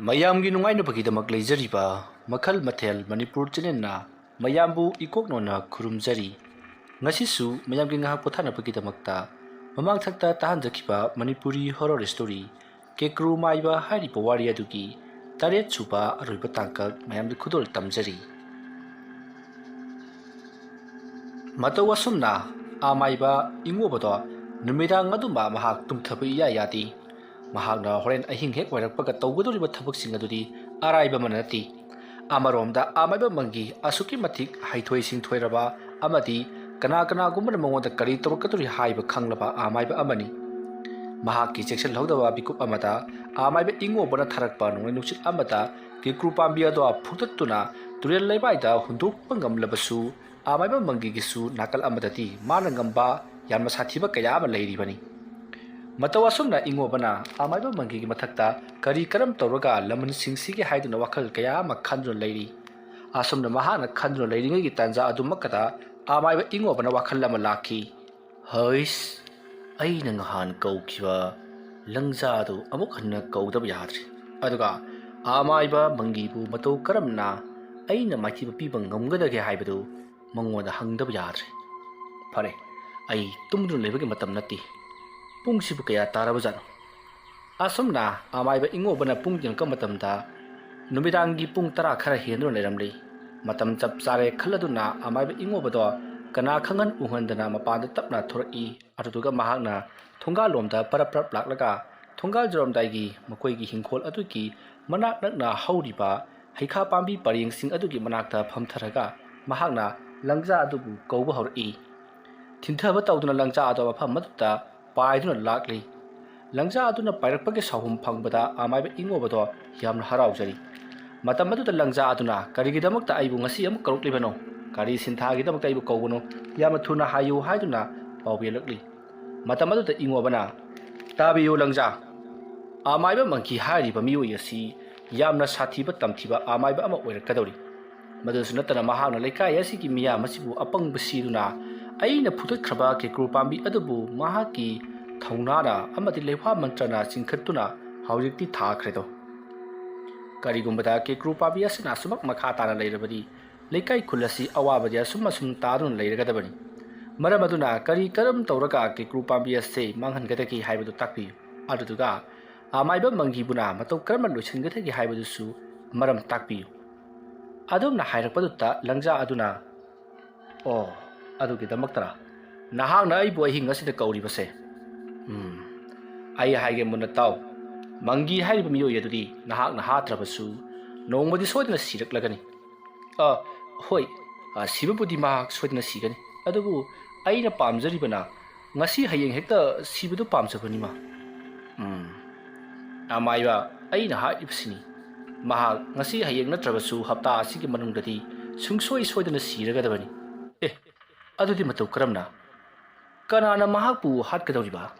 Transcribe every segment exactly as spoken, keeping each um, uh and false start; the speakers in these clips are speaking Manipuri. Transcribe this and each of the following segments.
ꯃꯌꯥꯝꯒꯤ ꯅꯨꯡꯉꯥꯏꯅꯕꯒꯤꯗꯃꯛ ꯂꯩꯖꯔꯤꯕ ꯃꯈꯜ ꯃꯊꯦꯜ ꯃꯅꯤꯄꯨꯔ ꯆꯦꯅꯦꯜꯅ ꯃꯌꯥꯝꯕꯨ ꯏꯀꯣꯛꯅꯣꯅ ꯈꯨꯔꯨꯝꯖꯔꯤ꯫ ꯉꯁꯤꯁꯨ ꯃꯌꯥꯝꯒꯤ ꯉꯥꯏꯍꯥꯛ ꯄꯣꯊꯥꯅꯕꯒꯤꯗꯃꯛꯇ ꯃꯃꯥꯡ ꯊꯛꯇ ꯇꯥꯍꯟꯖꯈꯤꯕ ꯃꯅꯤꯄꯨꯔꯤ ꯍꯣꯔꯣꯔ ꯁ꯭ꯇꯣꯔꯤ ꯀꯦꯀ꯭ꯔꯨ ꯃꯥꯏꯕ ꯍꯥꯏꯔꯤꯕ ꯋꯥꯔꯤ ꯑꯗꯨꯒꯤ ꯇꯔꯦꯠ ꯁꯨꯕ ꯑꯔꯣꯏꯕ ꯇꯥꯡꯀꯛ ꯃꯌꯥꯝꯗ ꯈꯨꯗꯣꯜ ꯇꯝꯖꯔꯤ꯫ ꯃꯇꯧ ꯑꯁꯨꯝꯅ ꯑꯃꯥꯏꯕ ꯏꯉꯣꯕꯗꯣ ꯅꯨꯃꯤꯗꯥꯡ ꯑꯗꯨꯝꯕ ꯃꯍꯥꯛ ꯇꯨꯝꯊꯕ ꯏꯌꯥ ꯌꯥꯗꯦ꯫ ꯃꯍꯥꯛꯅ ꯍꯣꯔꯦꯟ ꯑꯍꯤꯡ ꯍꯦꯛ ꯑꯣꯏꯔꯛꯄꯒ ꯇꯧꯒꯗꯧꯔꯤꯕ ꯊꯕꯛꯁꯤꯡ ꯑꯗꯨꯗꯤ ꯑꯔꯥꯏꯕ ꯑꯃ ꯅꯠꯇꯦ꯫ ꯑꯃꯔꯣꯝꯗ ꯑꯃꯥꯏꯕ ꯃꯪꯒꯤ ꯑꯁꯨꯛꯀꯤ ꯃꯇꯤꯛ ꯍꯩꯊꯣꯏ ꯁꯤꯡꯊꯣꯏꯔꯕ ꯑꯃꯗꯤ ꯀꯅꯥ ꯀꯅꯥꯒꯨꯝꯕꯅ ꯃꯉꯣꯟꯗ ꯀꯔꯤ ꯇꯧꯔꯛꯀꯗꯧꯔꯤ ꯍꯥꯏꯕ ꯈꯪꯂꯕ ꯑꯃꯥꯏꯕ ꯑꯃꯅꯤ꯫ ꯃꯍꯥꯛꯀꯤ ꯆꯦꯛꯁꯤꯜꯍꯧꯗꯕ ꯃꯤꯀꯨꯞ ꯑꯃꯗ ꯑꯃꯥꯏꯕ ꯏꯉꯣꯕꯅ ꯊꯥꯔꯛꯄ ꯅꯣꯡꯂꯩ ꯅꯨꯡꯁꯤꯠ ꯑꯃꯗ ꯀꯦꯀ꯭ꯔꯨ ꯄꯥꯝꯕꯤ ꯑꯗꯣ ꯐꯨꯛꯇꯠꯇꯨꯅ ꯇꯨꯔꯦꯜ ꯂꯩꯃꯥꯏꯗ ꯍꯨꯟꯗꯣꯛꯄ ꯉꯝꯂꯕꯁꯨ, ꯑꯃꯥꯏꯕ ꯃꯪꯒꯤꯒꯤꯁꯨ ꯅꯥꯀꯜ ꯑꯃꯗꯗꯤ ꯃꯥꯅ ꯉꯝꯕ ꯌꯥꯝꯅ ꯁꯥꯊꯤꯕ ꯀꯌꯥ ꯑꯃ ꯂꯩꯔꯤꯕꯅꯤ꯫ ꯃꯇꯧ ꯑꯁꯨꯝꯅ ꯏꯉꯣꯕꯅ ꯑꯃꯥꯏꯕ ꯃꯪꯒꯤꯒꯤ ꯃꯊꯛꯇ ꯀꯔꯤ ꯀꯔꯝ ꯇꯧꯔꯒ ꯂꯃꯟꯁꯤꯡꯁꯤꯒꯦ ꯍꯥꯏꯗꯨꯅ ꯋꯥꯈꯜ ꯀꯌꯥ ꯑꯃ ꯈꯟꯗꯨꯅ ꯂꯩꯔꯤ꯫ ꯑꯁꯨꯝꯅ ꯃꯍꯥꯛꯅ ꯈꯟꯗꯨꯅ ꯂꯩꯔꯤꯉꯩꯒꯤ ꯇꯥꯟꯖꯥ ꯑꯗꯨꯃꯛꯇꯗ ꯑꯃꯥꯏꯕ ꯏꯉꯣꯕꯅ ꯋꯥꯈꯜ ꯑꯃ ꯂꯥꯛꯈꯤ꯫ "ꯍꯩꯁ, ꯑꯩꯅ ꯉꯍꯥꯟ ꯀꯧꯈꯤꯕ ꯂꯪꯖꯥꯗꯨ ꯑꯃꯨꯛ ꯍꯟꯅ ꯀꯧꯗꯕ ꯌꯥꯗ꯭ꯔꯦ꯫ ꯑꯗꯨꯒ ꯑꯃꯥꯏꯕ ꯃꯪꯒꯤꯕꯨ ꯃꯇꯧ ꯀꯔꯝꯅ ꯑꯩꯅ ꯃꯥꯏꯊꯤꯕ ꯄꯤꯕ ꯉꯝꯒꯗꯒꯦ ꯍꯥꯏꯕꯗꯨ ꯃꯉꯣꯟꯗ ꯍꯪꯗꯕ ꯌꯥꯗ꯭ꯔꯦ꯫ ꯐꯔꯦ, ꯑꯩ ꯇꯨꯝꯗꯨꯅ ꯂꯩꯕꯒꯤ ꯃꯇꯝ ꯅꯠꯇꯦ꯫ ꯄꯨꯡꯁꯤꯕꯨ ꯀꯌꯥ ꯇꯥꯔꯕꯖꯥꯠꯅꯣ?" ꯑꯁꯨꯝꯅ ꯑꯃꯥꯏꯕ ꯏꯉꯣꯕꯅ ꯄꯨꯡ ꯌꯦꯡꯉꯛꯄ ꯃꯇꯝꯗ ꯅꯨꯃꯤꯗꯥꯡꯒꯤ ꯄꯨꯡ ꯇꯔꯥ ꯈꯔ ꯍꯦꯟꯗꯨꯅ ꯂꯩꯔꯝꯂꯤ꯫ ꯃꯇꯝ ꯆꯞ ꯆꯥꯔꯦ ꯈꯜꯂꯗꯨꯅ ꯑꯃꯥꯏꯕ ꯏꯉꯣꯕꯗꯣ ꯀꯅꯥ ꯈꯪꯍꯟ ꯎꯍꯟꯗꯅ ꯃꯄꯥꯟꯗ ꯇꯞꯅ ꯊꯣꯔꯛꯏ꯫ ꯑꯗꯨꯗꯨꯒ ꯃꯍꯥꯛꯅ ꯊꯣꯡꯒꯥꯜꯂꯣꯝꯗ ꯄꯔꯞ ꯄꯔꯞ ꯂꯥꯛꯂꯒ ꯊꯣꯡꯒꯥꯜ ꯌꯧꯔꯝꯗꯥꯏꯒꯤ ꯃꯈꯣꯏꯒꯤ ꯍꯤꯡꯈꯣꯜ ꯑꯗꯨꯒꯤ ꯃꯅꯥꯛ ꯅꯛꯅ ꯍꯧꯔꯤꯕ ꯍꯩꯈꯥ ꯄꯥꯝꯕꯤ ꯄꯔꯦꯡꯁꯤꯡ ꯑꯗꯨꯒꯤ ꯃꯅꯥꯛꯇ ꯐꯝꯊꯔꯒ ꯃꯍꯥꯛꯅ ꯂꯪꯖꯥ ꯑꯗꯨꯕꯨ ꯀꯧꯕ ꯍꯧꯔꯛꯏ꯫ ꯊꯤꯟꯊꯕ ꯇꯧꯗꯨꯅ ꯂꯪꯖꯥ ꯑꯗꯨ ꯃꯐꯝ ꯑꯗꯨꯗ ꯄꯥꯏꯗꯨꯅ ꯂꯥꯛꯂꯤ꯫ ꯂꯪꯖꯥ ꯑꯗꯨꯅ ꯄꯥꯏꯔꯛꯄꯒꯤ ꯁꯥꯎꯍꯨꯝ ꯐꯪꯕꯗ ꯑꯃꯥꯏꯕ ꯏꯉꯣꯕꯗꯣ ꯌꯥꯝꯅ ꯍꯔꯥꯎꯖꯔꯤ꯫ ꯃꯇꯝ ꯑꯗꯨꯗ ꯂꯪꯖꯥ ꯑꯗꯨꯅ, "ꯀꯔꯤꯒꯤꯗꯃꯛꯇ ꯑꯩꯕꯨ ꯉꯁꯤ ꯑꯃꯨꯛ ꯀꯧꯔꯛꯂꯤꯕꯅꯣ? ꯀꯔꯤ ꯁꯤꯟꯊꯥꯒꯤꯗꯃꯛꯇ ꯑꯩꯕꯨ ꯀꯧꯕꯅꯣ? ꯌꯥꯝꯅ ꯊꯨꯅ ꯍꯥꯏꯌꯨ" ꯍꯥꯏꯗꯨꯅ ꯄꯥꯎꯕꯤꯔꯛꯂꯤ꯫ ꯃꯇꯝ ꯑꯗꯨꯗ ꯏꯉꯣꯕꯅ, "ꯇꯥꯕꯤꯌꯨ ꯂꯪꯖꯥ, ꯑꯃꯥꯏꯕ ꯃꯪꯀꯤ ꯍꯥꯏꯔꯤꯕ ꯃꯤꯑꯣꯏ ꯑꯁꯤ ꯌꯥꯝꯅ ꯁꯥꯊꯤꯕ ꯇꯝꯊꯤꯕ ꯑꯃꯥꯏꯕ ꯑꯃ ꯑꯣꯏꯔꯛꯀꯗꯧꯔꯤ꯫ ꯃꯗꯨꯁꯨ ꯅꯠꯇꯅ ꯃꯍꯥꯛꯅ ꯂꯩꯀꯥꯏ ꯑꯁꯤꯒꯤ ꯃꯤꯌꯥꯝ ꯑꯁꯤꯕꯨ ꯑꯄꯪꯕ ꯁꯤꯗꯨꯅ ꯑꯩꯅ ꯐꯨꯊꯠꯈ꯭ꯔꯕ ꯀꯦꯀ꯭ꯔꯨ ꯄꯥꯝꯕꯤ ꯑꯗꯨꯕꯨ ꯃꯍꯥꯛꯀꯤ ꯊꯧꯅꯥꯅ ꯑꯃꯗꯤ ꯂꯩꯋꯥ ꯃꯟꯇ꯭ꯔꯅ ꯆꯤꯡꯈꯠꯇꯨꯅ ꯍꯧꯖꯤꯛꯇꯤ ꯊꯥꯈ꯭ꯔꯦꯗꯣ꯫ ꯀꯔꯤꯒꯨꯝꯕꯗ ꯀꯦꯀ꯭ꯔꯨ ꯄꯥꯝꯕꯤ ꯑꯁꯤꯅ ꯑꯁꯨꯃꯛ ꯃꯈꯥ ꯇꯥꯅ ꯂꯩꯔꯕꯗꯤ, ꯂꯩꯀꯥꯏ ꯈꯨꯜ ꯑꯁꯤ ꯑꯋꯥꯕꯗꯤ ꯑꯁꯨꯝ ꯑꯁꯨꯝ ꯇꯥꯗꯨꯅ ꯂꯩꯔꯒꯗꯕꯅꯤ꯫ ꯃꯔꯝ ꯑꯗꯨꯅ ꯀꯔꯤ ꯀꯔꯝ ꯇꯧꯔꯒ ꯀꯦꯀ꯭ꯔꯨ ꯄꯥꯝꯕꯤ ꯑꯁꯤ ꯃꯥꯡꯍꯟꯒꯗꯒꯦ ꯍꯥꯏꯕꯗꯨ ꯇꯥꯛꯄꯤꯌꯨ꯫ ꯑꯗꯨꯗꯨꯒ ꯑꯃꯥꯏꯕ ꯃꯪꯒꯤꯕꯨꯅ ꯃꯇꯧ ꯀꯔꯝꯅ ꯂꯣꯏꯁꯤꯟꯒꯗꯒꯦ ꯍꯥꯏꯕꯗꯨꯁꯨ ꯃꯔꯝ ꯇꯥꯛꯄꯤꯌꯨ꯫ ꯑꯗꯨꯝꯅ ꯍꯥꯏꯔꯛꯄꯗꯨꯗ ꯂꯪꯖꯥ ꯑꯗꯨꯅ, "ꯑꯣ, ꯑꯗꯨꯒꯤꯗꯃꯛꯇꯔꯥ ꯅꯍꯥꯛꯅ ꯑꯩꯕꯨ ꯑꯍꯤꯡ ꯑꯁꯤꯗ ꯀꯧꯔꯤꯕꯁꯦ? ꯎꯝ, ꯑꯩ ꯍꯥꯏꯒꯦ ꯃꯨꯟꯅ ꯇꯥꯎ꯫ ꯃꯪꯒꯤ ꯍꯥꯏꯔꯤꯕ ꯃꯤꯑꯣꯏ ꯑꯗꯨꯗꯤ ꯅꯍꯥꯛꯅ ꯍꯥꯠꯇ꯭ꯔꯕꯁꯨ ꯅꯣꯡꯃꯗꯤ ꯁꯣꯏꯗꯅ ꯁꯤꯔꯛꯂꯒꯅꯤ꯫ ꯑ, ꯍꯣꯏ, ꯑ, ꯁꯤꯕꯕꯨꯗꯤ ꯃꯍꯥꯛ ꯁꯣꯏꯗꯅ ꯁꯤꯒꯅꯤ꯫ ꯑꯗꯨꯕꯨ ꯑꯩꯅ ꯄꯥꯝꯖꯔꯤꯕꯅ ꯉꯁꯤ ꯍꯌꯦꯡ ꯍꯦꯛꯇ ꯁꯤꯕꯗꯨ ꯄꯥꯝꯖꯕꯅꯤꯃ꯫" ꯎꯝ, ꯑꯃꯥꯏꯕ, ꯑꯩꯅ ꯍꯥꯏꯔꯤꯕꯁꯤꯅꯤ꯫ ꯃꯍꯥꯛ ꯉꯁꯤ ꯍꯌꯦꯡ ꯅꯠꯇ꯭ꯔꯕꯁꯨ ꯍꯞꯇꯥ ꯑꯁꯤꯒꯤ ꯃꯅꯨꯡꯗꯗꯤ ꯁꯨꯡꯁꯣꯏ ꯁꯣꯏꯗꯅ ꯁꯤꯔꯒꯗꯕꯅꯤ꯫ ꯑꯦ, ꯑꯗꯨꯗꯤ ꯃꯇꯧ ꯀꯔꯝꯅ? ꯀꯅꯥꯅ ꯃꯍꯥꯛꯄꯨ ꯍꯥꯠꯀꯗꯧꯔꯤꯕ?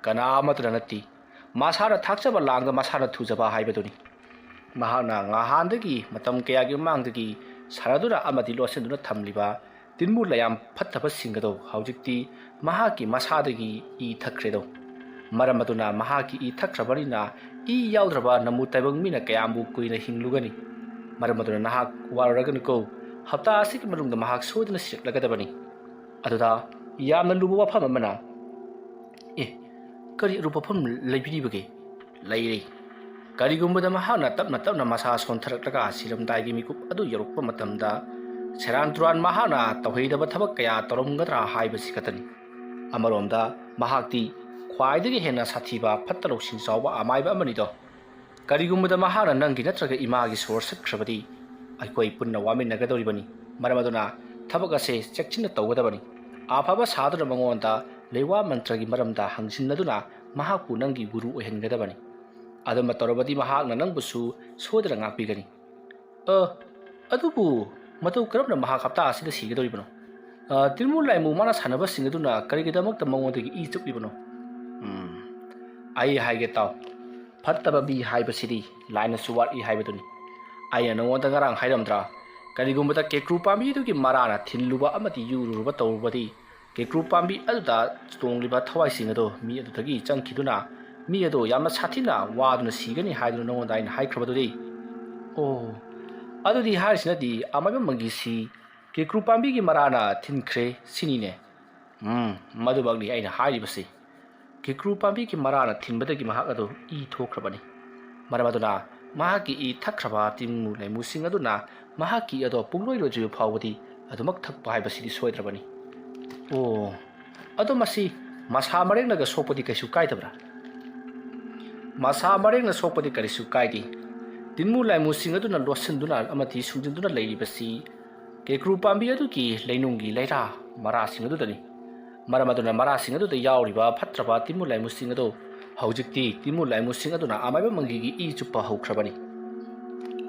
ꯀꯅꯥ ꯑꯃꯠꯇꯅ ꯅꯠꯇꯦ꯫ ꯃꯁꯥꯅ ꯊꯥꯛꯆꯕ ꯂꯥꯡꯗ ꯃꯁꯥꯅ ꯊꯨꯖꯕ ꯍꯥꯏꯕꯗꯨꯅꯤ꯫ ꯃꯍꯥꯛꯅ ꯉꯍꯥꯟꯗꯒꯤ, ꯃꯇꯝ ꯀꯌꯥꯒꯤ ꯃꯃꯥꯡꯗꯒꯤ ꯁꯥꯟꯅꯗꯨꯅ ꯑꯃꯗꯤ ꯂꯣꯠꯁꯤꯟꯗꯨꯅ ꯊꯝꯂꯤꯕ ꯇꯤꯟꯃꯨ ꯂꯥꯌꯥꯝ ꯐꯠꯇꯕꯁꯤꯡ ꯑꯗꯣ ꯍꯧꯖꯤꯛꯇꯤ ꯃꯍꯥꯛꯀꯤ ꯃꯁꯥꯗꯒꯤ ꯏ ꯊꯛꯈ꯭ꯔꯦꯗꯣ꯫ ꯃꯔꯝ ꯑꯗꯨꯅ ꯃꯍꯥꯛꯀꯤ ꯏ ꯊꯛꯈ꯭ꯔꯕꯅꯤꯅ ꯏ ꯌꯥꯎꯗ꯭ꯔꯕ ꯅꯃꯨ ꯇꯥꯏꯕꯪ ꯃꯤꯅ ꯀꯌꯥꯝꯕꯨ ꯀꯨꯏꯅ ꯍꯤꯡꯂꯨꯒꯅꯤ? ꯃꯔꯝ ꯑꯗꯨꯅ ꯅꯍꯥꯛ ꯋꯥꯔꯨꯔꯒꯅꯨꯀꯣ꯫ ꯍꯞꯇꯥ ꯑꯁꯤꯒꯤ ꯃꯅꯨꯡꯗ ꯃꯍꯥꯛ ꯁꯣꯏꯗꯅ ꯁꯤꯔꯛꯂꯒꯗꯕꯅꯤ꯫ ꯑꯗꯨꯗ ꯌꯥꯝꯅ ꯂꯨꯕ ꯋꯥꯐꯝ ꯑꯃꯅ, ꯑꯦ, ꯀꯔꯤ ꯑꯔꯨꯕ ꯋꯥꯐꯝ ꯂꯩꯕꯤꯔꯤꯕꯒꯦ? ꯂꯩꯔꯦ꯫ ꯀꯔꯤꯒꯨꯝꯕꯗ ꯃꯍꯥꯛꯅ ꯇꯞꯅ ꯇꯞꯅ ꯃꯁꯥ ꯁꯣꯟꯊꯔꯛꯂꯒ ꯁꯤꯔꯝꯗꯥꯏꯒꯤ ꯃꯤꯀꯨꯞ ꯑꯗꯨ ꯌꯧꯔꯛꯄ ꯃꯇꯝꯗ, ꯁꯦꯔꯥꯟ ꯇꯨꯔꯥꯟ ꯃꯍꯥꯛꯅ ꯇꯧꯍꯩꯗꯕ ꯊꯕꯛ ꯀꯌꯥ ꯇꯧꯔꯝꯒꯗ꯭ꯔꯥ ꯍꯥꯏꯕꯁꯤ ꯈꯛꯇꯅꯤ꯫ ꯑꯃꯔꯣꯝꯗ ꯃꯍꯥꯛꯇꯤ ꯈ꯭ꯋꯥꯏꯗꯒꯤ ꯍꯦꯟꯅ ꯁꯥꯊꯤꯕ ꯐꯠꯇ ꯂꯧꯁꯤꯡ ꯆꯥꯎꯕ ꯑꯃꯥꯏꯕ ꯑꯃꯅꯤꯗꯣ꯫ ꯀꯔꯤꯒꯨꯝꯕꯗ ꯃꯍꯥꯛꯅ ꯅꯪꯒꯤ ꯅꯠꯇ꯭ꯔꯒ ꯏꯃꯥꯒꯤ ꯁꯣꯔ ꯁꯠꯈ꯭ꯔꯕꯗꯤ, ꯑꯩꯈꯣꯏ ꯄꯨꯟꯅ ꯋꯥꯃꯤꯟꯅꯒꯗꯧꯔꯤꯕꯅꯤ꯫ ꯃꯔꯝ ꯑꯗꯨꯅ ꯊꯕꯛ ꯑꯁꯦ ꯆꯦꯛꯁꯤꯟꯅ ꯇꯧꯒꯗꯕꯅꯤ꯫ ꯑꯐꯕ ꯁꯥꯗꯨꯅ ꯃꯉꯣꯟꯗ ꯂꯩꯋꯥ ꯃꯟꯇ꯭ꯔꯒꯤ ꯃꯔꯝꯗ ꯍꯪꯖꯤꯟꯅꯗꯨꯅ ꯃꯍꯥꯛꯄꯨ ꯅꯪꯒꯤ ꯒꯨꯔꯨ ꯑꯣꯏꯍꯟꯒꯗꯕꯅꯤ꯫ ꯑꯗꯨꯝꯕ ꯇꯧꯔꯕꯗꯤ ꯃꯍꯥꯛꯅ ꯅꯪꯕꯨꯁꯨ ꯁꯣꯏꯗꯅ ꯉꯥꯛꯄꯤꯒꯅꯤ꯫ ꯑ, ꯑꯗꯨꯕꯨ ꯃꯇꯧ ꯀꯔꯝꯅ ꯃꯍꯥꯛ ꯍꯞꯇꯥ ꯑꯁꯤꯗ ꯁꯤꯒꯗꯧꯔꯤꯕꯅꯣ? ꯑ, ꯇꯤꯟꯃꯨ ꯂꯥꯏꯃꯨ ꯃꯥꯅ ꯁꯥꯟꯅꯕꯁꯤꯡ ꯑꯗꯨꯅ ꯀꯔꯤꯒꯤꯗꯃꯛꯇ ꯃꯉꯣꯟꯗꯒꯤ ꯏ ꯆꯨꯞꯂꯤꯕꯅꯣ? ꯎꯝ, ꯑꯩ ꯍꯥꯏꯒꯦ ꯇꯥꯎ꯫ ꯐꯠꯇꯕ ꯃꯤ ꯍꯥꯏꯕꯁꯤꯗꯤ ꯂꯥꯏꯅꯁꯨ ꯋꯥꯠꯂꯤ ꯍꯥꯏꯕꯗꯨꯅꯤ꯫ ꯑꯩꯅ ꯅꯉꯣꯟꯗ ꯉꯔꯥꯡ ꯍꯥꯏꯔꯝꯗ꯭ꯔꯥ? ꯀꯔꯤꯒꯨꯝꯕꯗ ꯀꯦꯀ꯭ꯔꯨ ꯄꯥꯝꯕꯤꯗꯨꯒꯤ ꯃꯔꯥꯅ ꯊꯤꯜꯂꯨꯕ ꯑꯃꯗꯤ ꯌꯨꯔꯨꯔꯨꯕ ꯇꯧꯔꯨꯕꯗꯤ, ꯀꯦꯀ꯭ꯔꯨ ꯄꯥꯝꯕꯤ ꯑꯗꯨꯗ ꯇꯣꯡꯂꯤꯕ ꯊꯋꯥꯏꯁꯤꯡ ꯑꯗꯨ ꯃꯤ ꯑꯗꯨꯗꯒꯤ ꯆꯪꯈꯤꯗꯨꯅ ꯃꯤ ꯑꯗꯣ ꯌꯥꯝꯅ ꯁꯥꯊꯤꯅ ꯋꯥꯗꯨꯅ ꯁꯤꯒꯅꯤ ꯍꯥꯏꯗꯨꯅ ꯅꯉꯣꯟꯗ ꯑꯩꯅ ꯍꯥꯏꯈ꯭ꯔꯕꯗꯨꯗꯤ꯫ ꯑꯣ, ꯑꯗꯨꯗꯤ ꯍꯥꯏꯔꯤꯁꯤꯅꯗꯤ ꯑꯃꯥꯏꯕ ꯃꯪꯒꯤꯁꯤ ꯀꯦꯀ꯭ꯔꯨ ꯄꯥꯝꯕꯤꯒꯤ ꯃꯔꯥꯅ ꯊꯤꯟꯈ꯭ꯔꯦ ꯁꯤꯅꯤꯅꯦ꯫ ꯎꯝ, ꯃꯗꯨꯃꯛꯅꯤ ꯑꯩꯅ ꯍꯥꯏꯔꯤꯕꯁꯤ꯫ ꯀꯦꯀ꯭ꯔꯨ ꯄꯥꯝꯕꯤꯒꯤ ꯃꯔꯥꯅ ꯊꯤꯟꯕꯗꯒꯤ ꯃꯍꯥꯛ ꯑꯗꯨ ꯏ ꯊꯣꯛꯈ꯭ꯔꯕꯅꯤ꯫ ꯃꯔꯝ ꯑꯗꯨꯅ ꯃꯍꯥꯛꯀꯤ ꯏ ꯊꯛꯈ꯭ꯔꯕ ꯇꯤꯟꯃꯨ ꯂꯥꯏꯃꯨꯁꯤꯡ ꯑꯗꯨꯅ ꯃꯍꯥꯛꯀꯤ ꯏ ꯑꯗꯣ ꯄꯨꯡꯂꯣꯏ ꯂꯣꯏꯗ꯭ꯔꯤꯕ ꯐꯥꯎꯕꯗꯤ ꯑꯗꯨꯃꯛ ꯊꯛꯄ ꯍꯥꯏꯕꯁꯤꯗꯤ ꯁꯣꯏꯗ꯭ꯔꯕꯅꯤ꯫ ꯑꯣ, ꯑꯗꯣ ꯃꯁꯤ ꯃꯁꯥ ꯃꯔꯦꯡꯅꯒ ꯁꯣꯛꯄꯗꯤ ꯀꯩꯁꯨ ꯀꯥꯏꯗꯕ꯭ꯔꯥ? ꯃꯁꯥ ꯃꯔꯦꯡꯅ ꯁꯣꯛꯄꯗꯤ ꯀꯔꯤꯁꯨ ꯀꯥꯏꯗꯦ꯫ ꯇꯤꯟꯃꯨ ꯂꯥꯏꯃꯨꯁꯤꯡ ꯑꯗꯨꯅ ꯂꯣꯠꯁꯤꯟꯗꯨꯅ ꯑꯃꯗꯤ ꯁꯨꯡꯖꯤꯟꯗꯨꯅ ꯂꯩꯔꯤꯕꯁꯤ ꯀꯦꯀ꯭ꯔꯨ ꯄꯥꯝꯕꯤ ꯑꯗꯨꯒꯤ ꯂꯩꯅꯨꯡꯒꯤ ꯂꯩꯔꯥ ꯃꯔꯥꯁꯤꯡ ꯑꯗꯨꯗꯅꯤ꯫ ꯃꯔꯝ ꯑꯗꯨꯅ ꯃꯔꯥꯁꯤꯡ ꯑꯗꯨꯗ ꯌꯥꯎꯔꯤꯕ ꯐꯠꯇ꯭ꯔꯕ ꯇꯤꯟꯃꯨ ꯂꯥꯏꯃꯨꯁꯤꯡ ꯑꯗꯨ ꯍꯧꯖꯤꯛꯇꯤ ꯇꯤꯟꯃꯨ ꯂꯥꯏꯃꯨꯁꯤꯡ ꯑꯗꯨꯅ ꯑꯃꯥꯏꯕ ꯃꯪꯒꯤꯒꯤ ꯏ ꯆꯨꯞꯄ ꯍꯧꯈ꯭ꯔꯕꯅꯤ꯫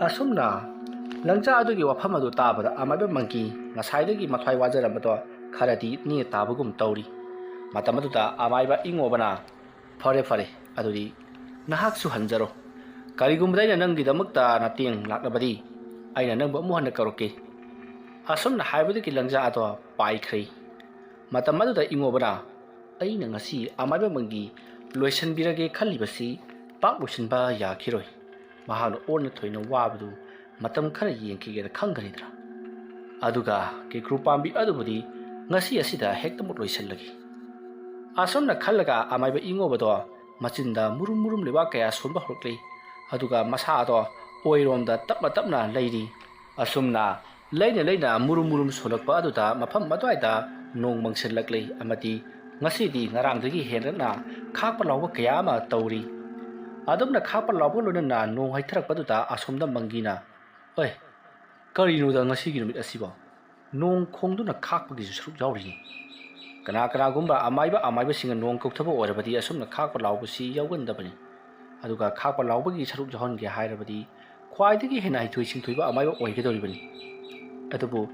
ꯑꯁꯨꯝꯅ ꯂꯪꯖꯥ ꯑꯗꯨꯒꯤ ꯋꯥꯐꯝ ꯑꯗꯨ ꯇꯥꯕꯗ ꯑꯃꯥꯏꯕ ꯃꯪꯒꯤ ꯉꯁꯥꯏꯗꯒꯤ ꯃꯊ꯭ꯋꯥꯏ ꯋꯥꯖꯔꯝꯕꯗꯣ ꯈꯔꯗꯤ ꯅꯦ ꯇꯥꯕꯒꯨꯝ ꯇꯧꯔꯤ꯫ ꯃꯇꯝ ꯑꯗꯨꯗ ꯑꯃꯥꯏꯕ ꯏꯉꯣꯕꯅ, "ꯐꯔꯦ, ꯐꯔꯦ, ꯑꯗꯨꯗꯤ ꯅꯍꯥꯛꯁꯨ ꯍꯟꯖꯔꯣ꯫ ꯀꯔꯤꯒꯨꯝꯕꯗ ꯑꯩꯅ ꯅꯪꯒꯤꯗꯃꯛꯇ ꯃꯇꯦꯡ ꯂꯥꯛꯂꯕꯗꯤ ꯑꯩꯅ ꯅꯪꯕꯨ ꯑꯃꯨꯛ ꯍꯟꯅ ꯀꯧꯔꯛꯀꯦ"꯫ ꯑꯁꯨꯝꯅ ꯍꯥꯏꯕꯗꯒꯤ ꯂꯪꯖꯥ ꯑꯗꯣ ꯄꯥꯏꯈ꯭ꯔꯦ꯫ ꯃꯇꯝ ꯑꯗꯨꯗ ꯏꯉꯣꯕꯅ, "ꯑꯩꯅ ꯉꯁꯤ ꯑꯃꯥꯏꯕ ꯃꯪꯒꯤ ꯂꯣꯏꯁꯤꯟꯕꯤꯔꯒꯦ ꯈꯜꯂꯤꯕꯁꯤ ꯄꯥꯛ ꯂꯣꯏꯁꯤꯟꯕ ꯌꯥꯈꯤꯔꯣꯏ꯫ ꯃꯍꯥꯛꯅ ꯑꯣꯟꯅ ꯊꯣꯏꯅ ꯋꯥꯕꯗꯨ ꯃꯇꯝ ꯈꯔ ꯌꯦꯡꯈꯤꯒꯦꯅ ꯈꯟꯒꯅꯤꯗꯅ꯫ ꯑꯗꯨꯒ ꯀꯦꯀ꯭ꯔꯨ ꯄꯥꯝꯕꯤ ꯑꯗꯨꯕꯨꯗꯤ ꯉꯁꯤ ꯑꯁꯤꯗ ꯍꯦꯛꯇꯃꯛ ꯂꯣꯏꯁꯤꯜꯂꯒꯦ"꯫ ꯑꯁꯨꯝꯅ ꯈꯜꯂꯒ ꯑꯃꯥꯏꯕ ꯏꯉꯣꯕꯗꯣ ꯃꯆꯤꯟꯗ ꯃꯨꯔꯨꯝ ꯃꯨꯔꯨꯝ ꯂꯩꯕꯥꯛ ꯀꯌꯥ ꯁꯣꯟꯕ ꯍꯧꯔꯛꯂꯤ꯫ ꯑꯗꯨꯒ ꯃꯁꯥ ꯑꯗꯣ ꯑꯣꯏꯔꯣꯝꯗ ꯇꯞꯅ ꯇꯞꯅ ꯂꯩꯔꯤ꯫ ꯑꯁꯨꯝꯅ ꯂꯩꯅ ꯂꯩꯅ ꯃꯨꯔꯨꯝ ꯃꯨꯔꯨꯝ ꯁꯣꯜꯂꯛꯄ ꯑꯗꯨꯗ ꯃꯐꯝ ꯑꯗꯨꯋꯥꯏꯗ ꯅꯣꯡ ꯃꯪꯁꯤꯜꯂꯛꯂꯤ ꯑꯃꯗꯤ ꯉꯁꯤꯗꯤ ꯉꯔꯥꯡꯗꯒꯤ ꯍꯦꯟꯅ ꯈꯥꯛꯄ ꯂꯥꯎꯕ ꯀꯌꯥ ꯑꯃ ꯇꯧꯔꯤ꯫ ꯑꯗꯨꯝꯅ ꯈꯥꯛꯄ ꯂꯥꯎꯕꯒ ꯂꯣꯏꯅꯅ ꯅꯣꯡ ꯍꯩꯊꯔꯛꯄꯗꯨꯗ ꯑꯁꯣꯝꯗ ꯃꯪꯒꯤꯅ, "ꯑꯦ, ꯀꯔꯤꯅꯣꯗ ꯉꯁꯤꯒꯤ ꯅꯨꯃꯤꯠ ꯑꯁꯤꯕꯣ? ꯅꯣꯡ ꯈꯣꯡꯗꯨꯅ ꯈꯥꯛꯄꯒꯤꯁꯨ ꯁꯔꯨꯛ ꯌꯥꯎꯔꯤꯅꯤ꯫ ꯀꯅꯥ ꯀꯅꯥꯒꯨꯝꯕ ꯑꯃꯥꯏꯕ ꯑꯃꯥꯏꯕꯁꯤꯡꯅ ꯅꯣꯡ ꯀꯧꯊꯕ ꯑꯣꯏꯔꯕꯗꯤ ꯑꯁꯨꯝꯅ ꯈꯥꯛꯄ ꯂꯥꯎꯕꯁꯤ ꯌꯥꯎꯒꯟꯗꯕꯅꯤ꯫ ꯑꯗꯨꯒ ꯈꯥꯛꯄ ꯂꯥꯎꯕꯒꯤ ꯁꯔꯨꯛ ꯌꯥꯎꯍꯟꯒꯦ ꯍꯥꯏꯔꯕꯗꯤ ꯈ꯭ꯋꯥꯏꯗꯒꯤ ꯍꯦꯟꯅ ꯍꯩꯊꯣꯏ ꯁꯤꯡꯊꯣꯏꯕ ꯑꯃꯥꯏꯕ ꯑꯣꯏꯒꯗꯧꯔꯤꯕꯅꯤ꯫ ꯑꯗꯨꯕꯨ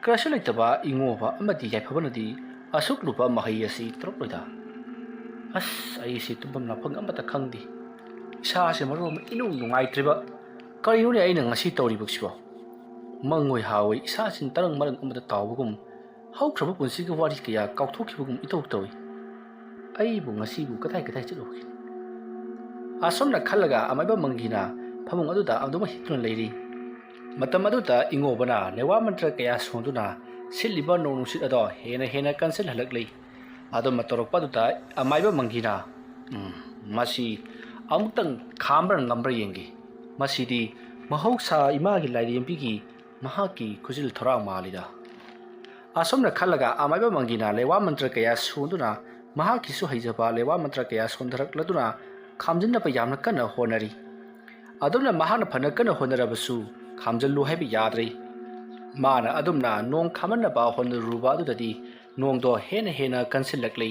ꯀꯔꯤꯁꯨ ꯂꯩꯇꯕ ꯏꯉꯣꯕ ꯑꯃꯗꯤ ꯌꯥꯏꯐꯕꯅꯗꯤ ꯑꯁꯨꯛ ꯂꯨꯕ ꯃꯍꯩ ꯑꯁꯤ ꯇꯧꯔꯛꯂꯣꯏꯗ꯫ ꯑꯁ, ꯑꯩꯁꯦ ꯇꯨꯝꯐꯝ ꯂꯥꯛꯐꯝ ꯑꯃꯠꯇ ꯈꯪꯗꯦ꯫ ꯏꯁꯥꯁꯦ ꯃꯔꯣꯟ ꯑꯃ ꯏꯅꯨꯡ ꯅꯨꯡꯉꯥꯏꯇ꯭ꯔꯤꯕ꯫ ꯀꯔꯤꯅꯣꯅꯦ ꯑꯩꯅ ꯉꯁꯤ ꯇꯧꯔꯤꯕꯁꯤꯕꯣ? ꯃꯪꯑꯣꯏ ꯍꯥꯑꯣꯏ ꯏꯁꯥꯁꯤꯡ ꯇꯔꯪ ꯃꯔꯪ ꯑꯃꯗ ꯇꯥꯎꯕꯒꯨꯝ, ꯍꯧꯈ꯭ꯔꯕ ꯄꯨꯟꯁꯤꯒꯤ ꯋꯥꯔꯤ ꯀꯌꯥ ꯀꯥꯎꯊꯣꯛꯈꯤꯕꯒꯨꯝ ꯏꯇꯧ ꯇꯧꯏ꯫ ꯑꯩꯕꯨ ꯉꯁꯤꯕꯨ ꯀꯗꯥꯏ ꯀꯗꯥꯏ ꯆꯠꯂꯨꯕꯒꯦ? ꯑꯁꯨꯝꯅ ꯈꯜꯂꯒ ꯑꯃꯥꯏꯕ ꯃꯪꯒꯤꯅ ꯐꯃꯨꯡ ꯑꯗꯨꯗ ꯑꯗꯨꯃꯛ ꯍꯤꯞꯇꯨꯅ ꯂꯩꯔꯤ꯫ ꯃꯇꯝ ꯑꯗꯨꯗ ꯏꯉꯣꯕꯅ ꯂꯩꯋꯥ ꯃꯟꯇ꯭ꯔ ꯀꯌꯥ ꯁꯣꯟꯗꯨꯅ ꯁꯤꯠꯂꯤꯕ ꯅꯣꯡ ꯅꯨꯡꯁꯤꯠ ꯑꯗꯣ ꯍꯦꯟꯅ ꯍꯦꯟꯅ ꯀꯟꯁꯤꯜꯍꯜꯂꯛꯂꯤ꯫ ꯑꯗꯨꯝꯅ ꯇꯧꯔꯛꯄ ꯑꯗꯨꯗ ꯑꯃꯥꯏꯕ ꯃꯪꯒꯤꯅ, "ꯎꯝ, ꯃꯁꯤ ꯑꯃꯨꯛꯇꯪ ꯈꯥꯝꯕ꯭ꯔꯥ ꯉꯝꯕ꯭ꯔꯥ ꯌꯦꯡꯒꯦ꯫ ꯃꯁꯤꯗꯤ ꯃꯍꯧꯁꯥ ꯏꯃꯥꯒꯤ ꯂꯥꯏꯔꯦꯝꯕꯤꯒꯤ ꯃꯍꯥꯛꯀꯤ ꯈꯨꯖꯤꯜ ꯊꯧꯔꯥꯡ ꯃꯥꯜꯂꯤꯗ"꯫ ꯑꯁꯨꯝꯅ ꯈꯜꯂꯒ ꯑꯃꯥꯏꯕ ꯃꯪꯒꯤꯅ ꯂꯩꯋꯥ ꯃꯟꯇ꯭ꯔ ꯀꯌꯥ ꯁꯣꯟꯗꯨꯅ ꯃꯍꯥꯛꯀꯤꯁꯨ ꯍꯩꯖꯕ ꯂꯩꯋꯥ ꯃꯟꯇ꯭ꯔ ꯀꯌꯥ ꯁꯣꯟꯊꯔꯛꯂꯗꯨꯅ ꯈꯥꯝꯖꯤꯟꯅꯕ ꯌꯥꯝꯅ ꯀꯟꯅ ꯍꯣꯠꯅꯔꯤ꯫ ꯑꯗꯨꯝꯅ ꯃꯍꯥꯛꯅ ꯐꯅ ꯀꯟꯅ ꯍꯣꯠꯅꯔꯕꯁꯨ ꯈꯥꯝꯖꯤꯜꯂꯨ ꯍꯥꯏꯕ ꯌꯥꯗ꯭ꯔꯦ꯫ ꯃꯥꯅ ꯑꯗꯨꯝꯅ ꯅꯣꯡ ꯈꯥꯝꯍꯟꯅꯕ ꯍꯣꯠꯅꯔꯨꯕ ꯑꯗꯨꯗꯗꯤ ꯅꯣꯡꯗꯣ ꯍꯦꯟꯅ ꯍꯦꯟꯅ ꯀꯟꯁꯤꯜꯂꯛꯂꯤ꯫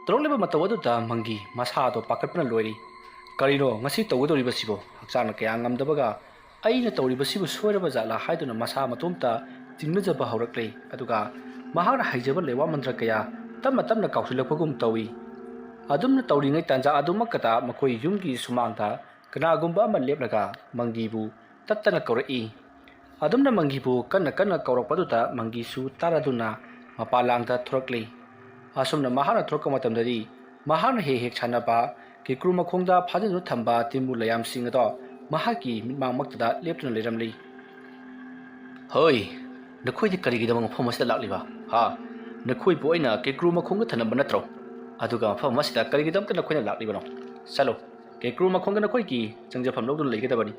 ꯇꯧꯔꯛꯂꯤꯕ ꯃꯇꯧ ꯑꯗꯨꯗ ꯃꯪꯒꯤ ꯃꯁꯥꯗꯣ ꯄꯥꯈꯠꯄꯅ ꯂꯣꯏꯔꯤ꯫ "ꯀꯔꯤꯅꯣ ꯉꯁꯤ ꯇꯧꯒꯗꯧꯔꯤꯕꯁꯤꯕꯣ? ꯍꯛꯆꯥꯡꯅ ꯀꯌꯥ ꯉꯝꯗꯕꯒ ꯑꯩꯅ ꯇꯧꯔꯤꯕꯁꯤꯕꯨ ꯁꯣꯏꯔꯕ ꯖꯥꯠꯂꯥ?" ꯍꯥꯏꯗꯨꯅ ꯃꯁꯥ ꯃꯇꯣꯝꯇ ꯆꯤꯡꯅꯖꯕ ꯍꯧꯔꯛꯂꯦ꯫ ꯑꯗꯨꯒ ꯃꯍꯥꯛꯅ ꯍꯩꯖꯕ ꯂꯩꯋꯥ ꯃꯟꯇ꯭ꯔ ꯀꯌꯥ ꯇꯞꯅ ꯇꯞꯅ ꯀꯥꯎꯁꯤꯜꯂꯛꯄꯒꯨꯝ ꯇꯧꯏ꯫ ꯑꯗꯨꯝꯅ ꯇꯧꯔꯤꯉꯩ ꯇꯥꯟꯖꯥ ꯑꯗꯨꯃꯛꯇꯗ ꯃꯈꯣꯏ ꯌꯨꯝꯒꯤ ꯁꯨꯃꯥꯡꯗ ꯀꯅꯥꯒꯨꯝꯕ ꯑꯃ ꯂꯦꯞꯂꯒ ꯃꯪꯒꯤꯕꯨ ꯇꯠꯇꯅ ꯀꯧꯔꯛꯏ꯫ ꯑꯗꯨꯝꯅ ꯃꯪꯒꯤꯕꯨ ꯀꯟꯅ ꯀꯟꯅ ꯀꯧꯔꯛꯄꯗꯨꯗ ꯃꯪꯒꯤꯁꯨ ꯇꯥꯔꯗꯨꯅ ꯃꯄꯥꯂꯥꯡꯗ ꯊꯣꯔꯛꯂꯤ꯫ ꯑꯁꯨꯝꯅ ꯃꯍꯥꯛꯅ ꯊꯣꯔꯛꯄ ꯃꯇꯝꯗꯗꯤ ꯃꯍꯥꯛꯅ ꯍꯦꯛ ꯍꯦꯛ ꯁꯥꯟꯅꯕ ꯀꯦꯀ꯭ꯔꯨ ꯃꯈꯣꯡꯗ ꯐꯥꯖꯤꯟꯗꯨꯅ ꯊꯝꯕ ꯇꯤꯟꯕꯨ ꯂꯩꯌꯥꯝꯁꯤꯡ ꯑꯗꯣ ꯃꯍꯥꯛꯀꯤ ꯃꯤꯠꯃꯥꯡꯃꯛꯇꯗ ꯂꯦꯞꯇꯨꯅ ꯂꯩꯔꯝꯂꯤ꯫ "ꯍꯣꯏ, ꯅꯈꯣꯏꯗꯤ ꯀꯔꯤꯒꯤꯗꯃꯛ ꯃꯐꯝ ꯑꯁꯤꯗ ꯂꯥꯛꯂꯤꯕ? ꯍꯥ? ꯅꯈꯣꯏꯕꯨ ꯑꯩꯅ ꯀꯦꯀ꯭ꯔꯨ ꯃꯈꯣꯡꯗ ꯊꯅꯝꯕ ꯅꯠꯇ꯭ꯔꯣ? ꯑꯗꯨꯒ ꯃꯐꯝ ꯑꯁꯤꯗ ꯀꯔꯤꯒꯤꯗꯃꯛꯇ ꯅꯈꯣꯏꯅ ꯂꯥꯛꯂꯤꯕꯅꯣ? ꯆꯠꯂꯣ, ꯀꯦꯀ꯭ꯔꯨ ꯃꯈꯣꯡꯗ ꯅꯈꯣꯏꯒꯤ ꯆꯪꯖꯐꯝ ꯂꯧꯗꯨꯅ ꯂꯩꯒꯗꯕꯅꯤ꯫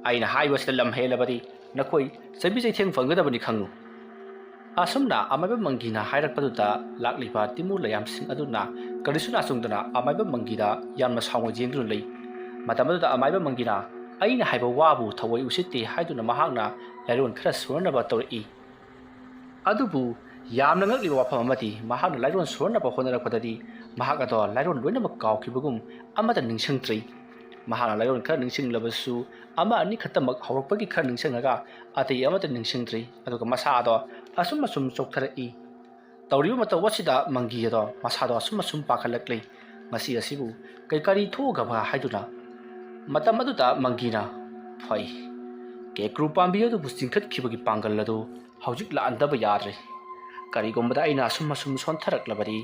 ꯑꯩꯅ ꯍꯥꯏꯕꯁꯤꯗ ꯂꯝ ꯍꯦꯜꯂꯕꯗꯤ ꯅꯈꯣꯏ ꯆꯩꯕꯤ ꯆꯩꯊꯦꯡ ꯐꯪꯒꯗꯕꯅꯤ, ꯈꯪꯉꯨ"꯫ ꯑꯁꯨꯝꯅ ꯑꯃꯥꯏꯕ ꯃꯪꯒꯤꯅ ꯍꯥꯏꯔꯛꯄꯗꯨꯗ ꯂꯥꯛꯂꯤꯕ ꯇꯤꯃꯨ ꯂꯩꯌꯥꯝꯁꯤꯡ ꯑꯗꯨꯅ ꯀꯔꯤꯁꯨ ꯅꯥꯆꯨꯡꯗꯅ ꯑꯃꯥꯏꯕ ꯃꯪꯒꯤꯗ ꯌꯥꯝꯅ ꯁꯥꯎꯅ ꯌꯦꯡꯗꯨꯅ ꯂꯩ꯫ ꯃꯇꯝ ꯑꯗꯨꯗ ꯑꯃꯥꯏꯕ ꯃꯪꯒꯤꯅ "ꯑꯩꯅ ꯍꯥꯏꯕ ꯋꯥꯕꯨ ꯊꯑꯣꯏ ꯎꯁꯤꯠꯇꯦ" ꯍꯥꯏꯗꯨꯅ ꯃꯍꯥꯛꯅ ꯂꯥꯏꯔꯣꯟ ꯈꯔ ꯁꯨꯔꯅꯕ ꯇꯧꯔꯛꯏ꯫ ꯑꯗꯨꯕꯨ ꯌꯥꯝꯅ ꯉꯛꯂꯤꯕ ꯋꯥꯐꯝ ꯑꯃꯗꯤ, ꯃꯍꯥꯛꯅ ꯂꯥꯏꯔꯣꯟ ꯁꯨꯔꯅꯕ ꯍꯣꯠꯅꯔꯛꯄꯗꯗꯤ ꯃꯍꯥꯛ ꯑꯗꯣ ꯂꯥꯏꯔꯣꯟ ꯂꯣꯏꯅꯃꯛ ꯀꯥꯎꯈꯤꯕꯒꯨꯝ ꯑꯃꯠꯇ ꯅꯤꯡꯁꯤꯡꯗ꯭ꯔꯤ꯫ ꯃꯍꯥꯛꯅ ꯂꯥꯏꯔꯣꯟ ꯈꯔ ꯅꯤꯡꯁꯤꯡꯂꯕꯁꯨ ꯑꯃ ꯑꯅꯤ ꯈꯛꯇꯃꯛ ꯍꯧꯔꯛꯄꯒꯤ ꯈꯔ ꯅꯤꯡꯁꯤꯡꯉꯒ ꯑꯇꯩ ꯑꯃꯠꯇ ꯅꯤꯡꯁꯤꯡꯗ꯭ꯔꯤ꯫ ꯑꯗꯨꯒ ꯃꯁꯥ ꯑꯗꯣ ꯑꯁꯨꯝ ꯑꯁꯨꯝ ꯆꯣꯛꯊꯔꯛꯏ꯫ ꯇꯧꯔꯤꯕ ꯃꯇꯧ ꯑꯁꯤꯗ ꯃꯪꯒꯤ ꯑꯗꯣ ꯃꯁꯥꯗꯣ ꯑꯁꯨꯝ ꯑꯁꯨꯝ ꯄꯥꯈꯠꯂꯛꯂꯤ꯫ ꯃꯁꯤ ꯑꯁꯤꯕꯨ ꯀꯩ ꯀꯔꯤ ꯊꯣꯛꯑꯒꯕ ꯍꯥꯏꯗꯨꯅ꯫ ꯃꯇꯝ ꯑꯗꯨꯗ ꯃꯪꯒꯤꯅ, "ꯐꯩ, ꯀꯦꯀ꯭ꯔꯨ ꯄꯥꯝꯕꯤ ꯑꯗꯨꯕꯨ ꯆꯤꯡꯈꯠꯈꯤꯕꯒꯤ ꯄꯥꯡꯒꯜ ꯑꯗꯨ ꯍꯧꯖꯤꯛ ꯂꯥꯛꯍꯟꯗꯕ ꯌꯥꯗ꯭ꯔꯦ꯫ ꯀꯔꯤꯒꯨꯝꯕꯗ ꯑꯩꯅ ꯑꯁꯨꯝ ꯑꯁꯨꯝ ꯁꯣꯟꯊꯔꯛꯂꯕꯗꯤ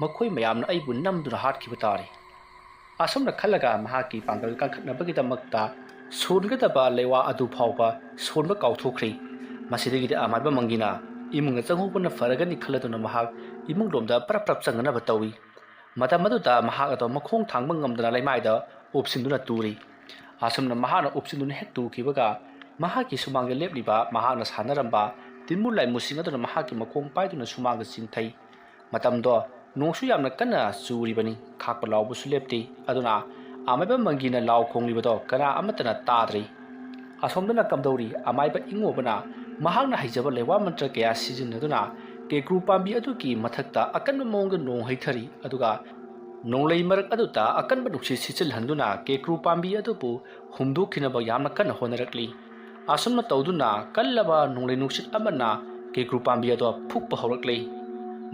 ꯃꯈꯣꯏ ꯃꯌꯥꯝꯅ ꯑꯩꯕꯨ ꯅꯝꯗꯨꯅ ꯍꯥꯠꯈꯤꯕ ꯇꯥꯔꯦ"꯫ ꯑꯁꯨꯝꯅ ꯈꯜꯂꯒ ꯃꯍꯥꯛꯀꯤ ꯄꯥꯡꯒꯜ ꯀꯟꯈꯠꯅꯕꯒꯤꯗꯃꯛꯇ ꯁꯣꯟꯒꯗꯕ ꯂꯩꯋꯥ ꯑꯗꯨ ꯐꯥꯎꯕ ꯁꯣꯟꯕ ꯀꯥꯎꯊꯣꯛꯈ꯭ꯔꯦ꯫ ꯃꯁꯤꯗꯒꯤꯗꯤ ꯑꯃꯥꯏꯕ ꯃꯪꯒꯤꯅ ꯏꯃꯨꯡꯗ ꯆꯪꯍꯧꯕꯅ ꯐꯔꯒꯅꯤ ꯈꯜꯂꯗꯨꯅ ꯃꯍꯥꯛ ꯏꯃꯨꯡꯂꯣꯝꯗ ꯄꯔꯞ ꯄꯔꯞ ꯆꯪꯅꯅꯕ ꯇꯧꯏ꯫ ꯃꯇꯝ ꯑꯗꯨꯗ ꯃꯍꯥꯛ ꯑꯗꯣ ꯃꯈꯣꯡ ꯊꯥꯡꯕ ꯉꯝꯗꯅ ꯂꯩꯃꯥꯏꯗ ꯎꯞꯁꯤꯟꯗꯨꯅ ꯇꯨꯔꯤ꯫ ꯑꯁꯨꯝꯅ ꯃꯍꯥꯛꯅ ꯎꯞꯁꯤꯟꯗꯨꯅ ꯍꯦꯛ ꯇꯨꯈꯤꯕꯒ ꯃꯍꯥꯛꯀꯤ ꯁꯨꯃꯥꯡꯗ ꯂꯦꯞꯂꯤꯕ ꯃꯍꯥꯛꯅ ꯁꯥꯟꯅꯔꯝꯕ ꯇꯤꯟꯃꯨ ꯂꯥꯏꯃꯨꯁꯤꯡ ꯑꯗꯨꯅ ꯃꯍꯥꯛꯀꯤ ꯃꯈꯣꯡ ꯄꯥꯏꯗꯨꯅ ꯁꯨꯃꯥꯡꯗ ꯆꯤꯡꯊꯩ꯫ ꯃꯇꯝꯗꯣ ꯅꯣꯡꯁꯨ ꯌꯥꯝꯅ ꯀꯟꯅ ꯆꯨꯔꯤꯕꯅꯤ꯫ ꯈꯥꯛꯄ ꯂꯥꯎꯕꯁꯨ ꯂꯦꯞꯇꯦ꯫ ꯑꯗꯨꯅ ꯑꯃꯥꯏꯕ ꯃꯪꯒꯤꯅ ꯂꯥꯎ ꯈꯣꯡꯂꯤꯕꯗꯣ ꯀꯅꯥ ꯑꯃꯠꯇꯅ ꯇꯥꯗ꯭ꯔꯤ꯫ ꯑꯁꯣꯝꯗꯅ ꯀꯝꯗꯧꯔꯤ? ꯑꯃꯥꯏꯕ ꯏꯉꯣꯕꯅ ꯃꯍꯥꯛꯅ ꯍꯩꯖꯕ ꯂꯩꯋꯥ ꯃꯟꯇ꯭ꯔ ꯀꯌꯥ ꯁꯤꯖꯤꯟꯅꯗꯨꯅ ꯀꯦꯀ꯭ꯔꯨ ꯄꯥꯝꯕꯤ ꯑꯗꯨꯒꯤ ꯃꯊꯛꯇ ꯑꯀꯟꯕ ꯃꯑꯣꯡꯗ ꯅꯣꯡ ꯍꯩꯊꯔꯤ꯫ ꯑꯗꯨꯒ ꯅꯣꯡꯂꯩ ꯃꯔꯛ ꯑꯗꯨꯗ ꯑꯀꯟꯕ ꯅꯨꯡꯁꯤꯠ ꯁꯤꯠꯆꯤꯜꯍꯟꯗꯨꯅ ꯀꯦꯀ꯭ꯔꯨ ꯄꯥꯝꯕꯤ ꯑꯗꯨꯕꯨ ꯍꯨꯝꯗꯣꯛꯈꯤꯅꯕ ꯌꯥꯝꯅ ꯀꯟꯅ ꯍꯣꯠꯅꯔꯛꯂꯤ꯫ ꯑꯁꯨꯝꯅ ꯇꯧꯗꯨꯅ ꯀꯜꯂꯕ ꯅꯣꯡꯂꯩ ꯅꯨꯡꯁꯤꯠ ꯑꯃꯅ ꯀꯦꯀ꯭ꯔꯨ ꯄꯥꯝꯕꯤ ꯑꯗꯣ ꯐꯨꯛꯄ ꯍꯧꯔꯛꯂꯤ꯫